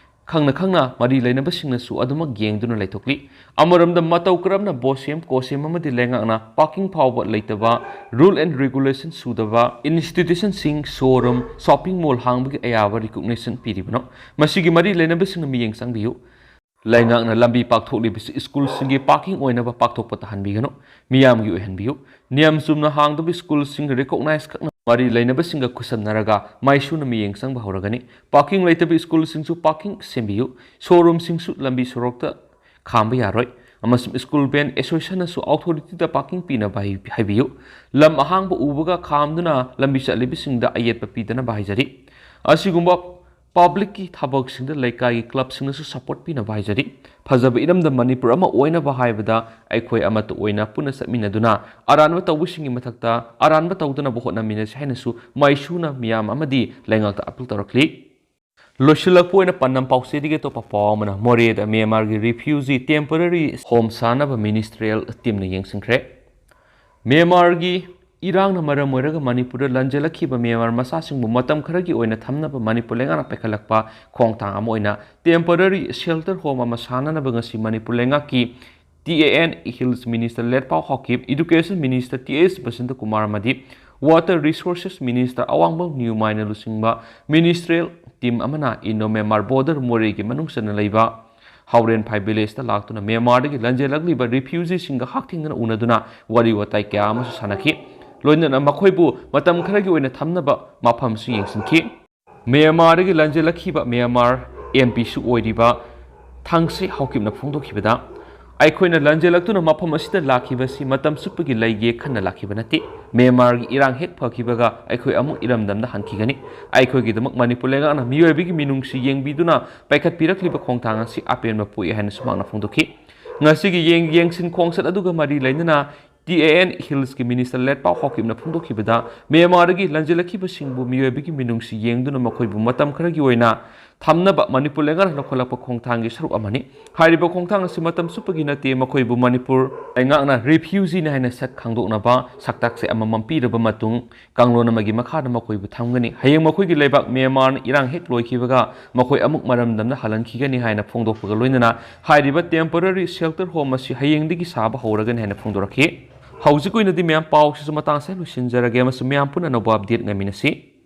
ꯈꯪꯅ ꯈꯪꯅ ꯃꯔꯤ ꯂꯩꯅꯕꯁꯤꯡꯅꯁꯨ ꯑꯗꯨꯃꯛ ꯌꯦꯡꯗꯨꯅ ꯂꯩꯊꯣꯛꯂꯤ꯫ ꯑꯃꯔꯣꯝꯗ ꯃꯇꯧ ꯀꯔꯝꯅ ꯕꯣꯁꯦꯝ, ꯀꯣꯁꯦꯝ ꯑꯃꯗꯤ ꯂꯩꯉꯥꯛꯅ parking ꯐꯥꯎꯕ ꯂꯩꯇꯕ, rule and regulation ꯁꯨꯗꯕ institutionꯁꯤꯡ, showroom, shopping mall ꯍꯥꯡꯕꯒꯤ ꯑꯌꯥꯕ recognition ꯄꯤꯔꯤꯕꯅꯣ? ꯃꯁꯤꯒꯤ ꯃꯔꯤ ꯂꯩꯅꯕꯁꯤꯡꯅ ꯃꯤꯠꯌꯦꯡ ꯆꯪꯕꯤꯌꯨ꯫ ꯂꯩꯉꯥꯛꯅ ꯂꯝꯕꯤ ꯄꯥꯛꯊꯣꯛꯂꯤꯕꯁꯤ schoolꯁꯤꯡꯒꯤ parking ꯑꯣꯏꯅꯕ ꯄꯥꯛꯊꯣꯛꯄ ꯇꯥꯍꯟꯕꯤꯒꯅꯨ꯫ ꯃꯤꯌꯥꯝꯒꯤ ꯑꯣꯏꯍꯟꯕꯤꯌꯨ꯫ ꯅꯤꯌꯝ ꯆꯨꯝꯅ ꯍꯥꯡꯗꯕ schoolꯁꯤꯡ recognize ꯈꯛꯅ ꯃꯔꯤ ꯂꯩꯅꯕꯁꯤꯡꯒ ꯈꯨꯠꯁꯝꯅꯔꯒ ꯃꯥꯏꯁꯨꯅ ꯃꯤꯠꯌꯦꯡ ꯆꯪꯕ ꯍꯧꯔꯒꯅꯤ꯫ Parking ꯂꯩꯇꯕ schoolꯁꯤꯡꯁꯨ parking ꯁꯦꯝꯕꯤꯌꯨ꯫ Showroomꯁꯤꯡꯁꯨ ꯂꯝꯕꯤ ꯁꯣꯔꯣꯛꯇ ꯈꯥꯝꯕ ꯌꯥꯔꯣꯏ꯫ ꯑꯃꯁꯨꯡ school van associationꯅꯁꯨ authorityꯗ parking ꯄꯤꯅꯕ ꯍꯥꯏ-, ꯍꯥꯏꯕꯤꯌꯨ꯫ ꯂꯝ ꯑꯍꯥꯡꯕ ꯎꯕꯒ ꯈꯥꯝꯗꯨꯅ ꯂꯝꯕꯤ ꯆꯠꯂꯤꯕꯁꯤꯡꯗ ꯑꯌꯦꯠꯄ ꯄꯤꯗꯅꯕ ꯍꯥꯏꯖꯔꯤ꯫ ꯑꯁꯤꯒꯨꯝꯕ publicꯀꯤ ꯊꯕꯛꯁꯤꯡꯗ ꯂꯩꯀꯥꯏꯒꯤ clubꯁꯤꯡꯅꯁꯨ support ꯄꯤꯅꯕ ꯍꯥꯏꯖꯔꯤ꯫ ꯐꯖꯕ ꯏꯔꯝꯗꯝ ꯃꯅꯤꯄꯨꯔ ꯑꯃ ꯑꯣꯏꯅꯕ ꯍꯥꯏꯕꯗ ꯑꯩꯈꯣꯏ ꯑꯃꯠꯇ ꯑꯣꯏꯅ ꯄꯨꯟꯅ ꯆꯠꯃꯤꯟꯅꯗꯨꯅ ꯑꯔꯥꯟꯕ ꯇꯧꯕꯁꯤꯡꯒꯤ ꯃꯊꯛꯇ ꯑꯔꯥꯟꯕ ꯇꯧꯗꯅꯕ ꯍꯣꯠꯅꯃꯤꯟꯅꯁꯤ ꯍꯥꯏꯅꯁꯨ ꯃꯥꯏꯁꯨꯅ ꯃꯤꯌꯥꯝ ꯑꯃꯗꯤ ꯂꯩꯉꯥꯛꯇ appeal ꯇꯧꯔꯛꯂꯤ꯫ ꯂꯣꯏꯁꯤꯜꯂꯛꯄ ꯑꯣꯏꯅ ꯄꯥꯟꯗꯝ ꯄꯥꯎꯆꯦꯗꯒꯤ ꯑꯇꯣꯞꯄ ꯄꯥꯎ ꯑꯃꯅ ꯃꯣꯔꯦꯗ ꯃ꯭ꯌꯥꯟꯃꯥꯔꯒꯤ refugee temporary home ꯁꯥꯅꯕ ministerial teamꯅ ꯌꯦꯡꯁꯤꯟꯈ꯭ꯔꯦ꯫ ꯃ꯭ꯌꯥꯟꯃꯥꯔꯒꯤ ꯏꯔꯥꯡꯅ ꯃꯔꯝ ꯑꯣꯏꯔꯒ ꯃꯅꯤꯄꯨꯔꯗ ꯂꯥꯟꯖꯦꯜꯂꯛꯈꯤꯕ ꯃ꯭ꯌꯥꯟꯃꯥꯔ ꯃꯆꯥꯁꯤꯡꯕꯨ ꯃꯇꯝ ꯈꯔꯒꯤ ꯑꯣꯏꯅ ꯊꯝꯅꯕ ꯃꯅꯤꯄꯨꯔ ꯂꯩꯉꯥꯛꯅ ꯄꯥꯏꯈꯠꯂꯛꯄ ꯈꯣꯡꯊꯥꯡ ꯑꯃ ꯑꯣꯏꯅ temporary shelter home ꯑꯃ ꯁꯥꯅꯅꯕ ꯉꯁꯤ ꯃꯅꯤꯄꯨꯔ ꯂꯩꯉꯥꯛꯀꯤ T A N Hills Minister Letpao Haokip, Education Minister T S Basanta Kumar ꯑꯃꯗꯤ Water Resources Minister ꯑꯋꯥꯡꯕꯝ ꯅꯤꯌꯨꯃꯥꯏꯅ ꯂꯨꯆꯤꯡꯕ Ministerial Team ꯑꯃꯅ Indo Myanmar Border ꯃꯣꯔꯦꯒꯤ ꯃꯅꯨꯡ ꯆꯟꯅ ꯂꯩꯕ ꯍꯥꯎꯔꯦꯟꯐꯥꯏ ꯚꯤꯂꯦꯖꯇ ꯂꯥꯛꯇꯨꯅ ꯃ꯭ꯌꯥꯟꯃꯥꯔꯗꯒꯤ ꯂꯟꯖꯦꯜꯂꯛꯂꯤꯕ ꯔꯤꯐ꯭ꯌꯨꯖꯤꯁꯤꯡꯒ ꯍꯛꯊꯦꯡꯅꯅ ꯎꯅꯗꯨꯅ ꯋꯥꯔꯤ ꯋꯥꯇꯥꯏ ꯀꯌꯥ ꯑꯃꯁꯨ ꯁꯥꯟꯅꯈꯤ꯫ ꯂꯣꯏꯅꯅ ꯃꯈꯣꯏꯕꯨ ꯃꯇꯝ ꯈꯔꯒꯤ ꯑꯣꯏꯅ ꯊꯝꯅꯕ ꯃꯐꯝꯁꯨ ꯌꯦꯡꯁꯤꯟꯈꯤ꯫ ꯃ꯭ꯌꯥꯟꯃꯥꯔꯗꯒꯤ ꯂꯟꯖꯦꯜꯂꯛꯈꯤꯕ ꯃ꯭ꯌꯥꯟꯃꯥꯔ M P ꯁꯨ ꯑꯣꯏꯔꯤꯕ ꯊꯥꯡꯁ꯭ꯔꯤ ꯍꯥꯎꯀꯤꯞꯅ ꯐꯣꯡꯗꯣꯛꯈꯤꯕꯗ, ꯑꯩꯈꯣꯏꯅ ꯂꯟꯖꯦꯜꯂꯛꯇꯨꯅ ꯃꯐꯝ ꯑꯁꯤꯗ ꯂꯥꯛꯈꯤꯕꯁꯤ ꯃꯇꯝ ꯆꯨꯞꯄꯒꯤ ꯂꯩꯒꯦ ꯈꯟꯅ ꯂꯥꯛꯈꯤꯕ ꯅꯠꯇꯦ꯫ ꯃ꯭ꯌꯥꯟꯃꯥꯔꯒꯤ ꯏꯔꯥꯡ ꯍꯦꯛ ꯐꯈꯤꯕꯒ ꯑꯩꯈꯣꯏ ꯑꯃꯨꯛ ꯏꯔꯝꯗꯝꯗ ꯍꯟꯈꯤꯒꯅꯤ꯫ ꯑꯩꯈꯣꯏꯒꯤꯗꯃꯛ ꯃꯅꯤꯄꯨꯔ ꯂꯩꯉꯥꯛꯅ ꯃꯤꯑꯣꯏꯕꯒꯤ ꯃꯤꯅꯨꯡꯁꯤ ꯌꯦꯡꯕꯤꯗꯨꯅ ꯄꯥꯏꯈꯠꯄꯤꯔꯛꯂꯤꯕ ꯈꯣꯡꯊꯥꯡ ꯑꯁꯤ ꯑꯄꯦꯟꯕ ꯄꯣꯛꯏ ꯍꯥꯏꯅꯁꯨ ꯃꯍꯥꯛꯅ ꯐꯣꯡꯗꯣꯛꯈꯤ꯫ ꯉꯁꯤꯒꯤ ꯌꯦꯡ-, ꯌꯦꯡꯁꯤꯟ ꯈꯣꯡꯆꯠ ꯑꯗꯨꯒ ꯃꯔꯤ ꯂꯩꯅꯅ T A N Hills ꯀꯤ Minister ꯂꯦꯠꯄꯥꯎ ꯍꯥꯎꯀꯤꯞꯅ ꯐꯣꯡꯗꯣꯛꯈꯤꯕꯗ, ꯃ꯭ꯌꯥꯟꯃꯥꯔꯗꯒꯤ ꯂꯟꯖꯦꯜꯂꯛꯈꯤꯕꯁꯤꯡꯕꯨ ꯃꯤꯑꯣꯏꯕꯒꯤ ꯃꯤꯅꯨꯡꯁꯤ ꯌꯦꯡꯗꯨꯅ ꯃꯈꯣꯏꯕꯨ ꯃꯇꯝ ꯈꯔꯒꯤ ꯑꯣꯏꯅ ꯊꯝꯅꯕ ꯃꯅꯤꯄꯨꯔ ꯂꯩꯉꯥꯛꯅ ꯂꯧꯈꯠꯂꯛꯄ ꯈꯣꯡꯊꯥꯡꯒꯤ ꯁꯔꯨꯛ ꯑꯃꯅꯤ꯫ ꯍꯥꯏꯔꯤꯕ ꯈꯣꯡꯊꯥꯡ ꯑꯁꯤ ꯃꯇꯝ ꯆꯨꯞꯄꯒꯤ ꯅꯠꯇꯦ, ꯃꯈꯣꯏꯕꯨ ꯃꯅꯤꯄꯨꯔ ꯂꯩꯉꯥꯛꯅ ꯔꯤꯐ꯭ꯌꯨꯖꯤꯅꯤ ꯍꯥꯏꯅ ꯁꯛ ꯈꯪꯗꯣꯛꯅꯕ ꯁꯛꯇꯥꯛꯆꯦ ꯑꯃꯃꯝ ꯄꯤꯔꯕ ꯃꯇꯨꯡ, ꯀꯥꯡꯂꯣꯟ ꯑꯃꯒꯤ ꯃꯈꯥꯗ ꯃꯈꯣꯏꯕꯨ ꯊꯝꯒꯅꯤ꯫ ꯍꯌꯦꯡ ꯃꯈꯣꯏꯒꯤ ꯂꯩꯕꯥꯛ ꯃ꯭ꯌꯥꯟꯃꯥꯔꯅ ꯏꯔꯥꯡ ꯍꯦꯛ ꯂꯣꯏꯈꯤꯕꯒ ꯃꯈꯣꯏ ꯑꯃꯨꯛ ꯃꯔꯝꯗꯝꯗ ꯍꯜꯍꯟꯈꯤꯒꯅꯤ ꯍꯥꯏꯅ ꯐꯣꯡꯗꯣꯛꯄꯒ ꯂꯣꯏꯅꯅ, ꯍꯥꯏꯔꯤꯕ temporary shelter home ꯑꯁꯤ ꯍꯌꯦꯡꯗꯒꯤ ꯁꯥꯕ ꯍꯧꯔꯒꯅꯤ ꯍꯥꯏꯅ ꯐꯣꯡꯗꯣꯔꯛꯈꯤ꯫ ꯍꯧꯖꯤꯛ ꯑꯣꯏꯅꯗꯤ ꯃꯌꯥꯝ ꯄꯥꯎꯁꯤꯁꯨ ꯃꯇꯥꯡ ꯑꯁꯤꯗ ꯂꯣꯏꯁꯤꯟꯖꯔꯒꯦ ꯑꯃꯁꯨꯡ ꯃꯌꯥꯝ ꯄꯨꯟꯅ ꯑꯅꯧꯕ update ꯉꯥꯏꯃꯤꯟꯅꯁꯤ꯫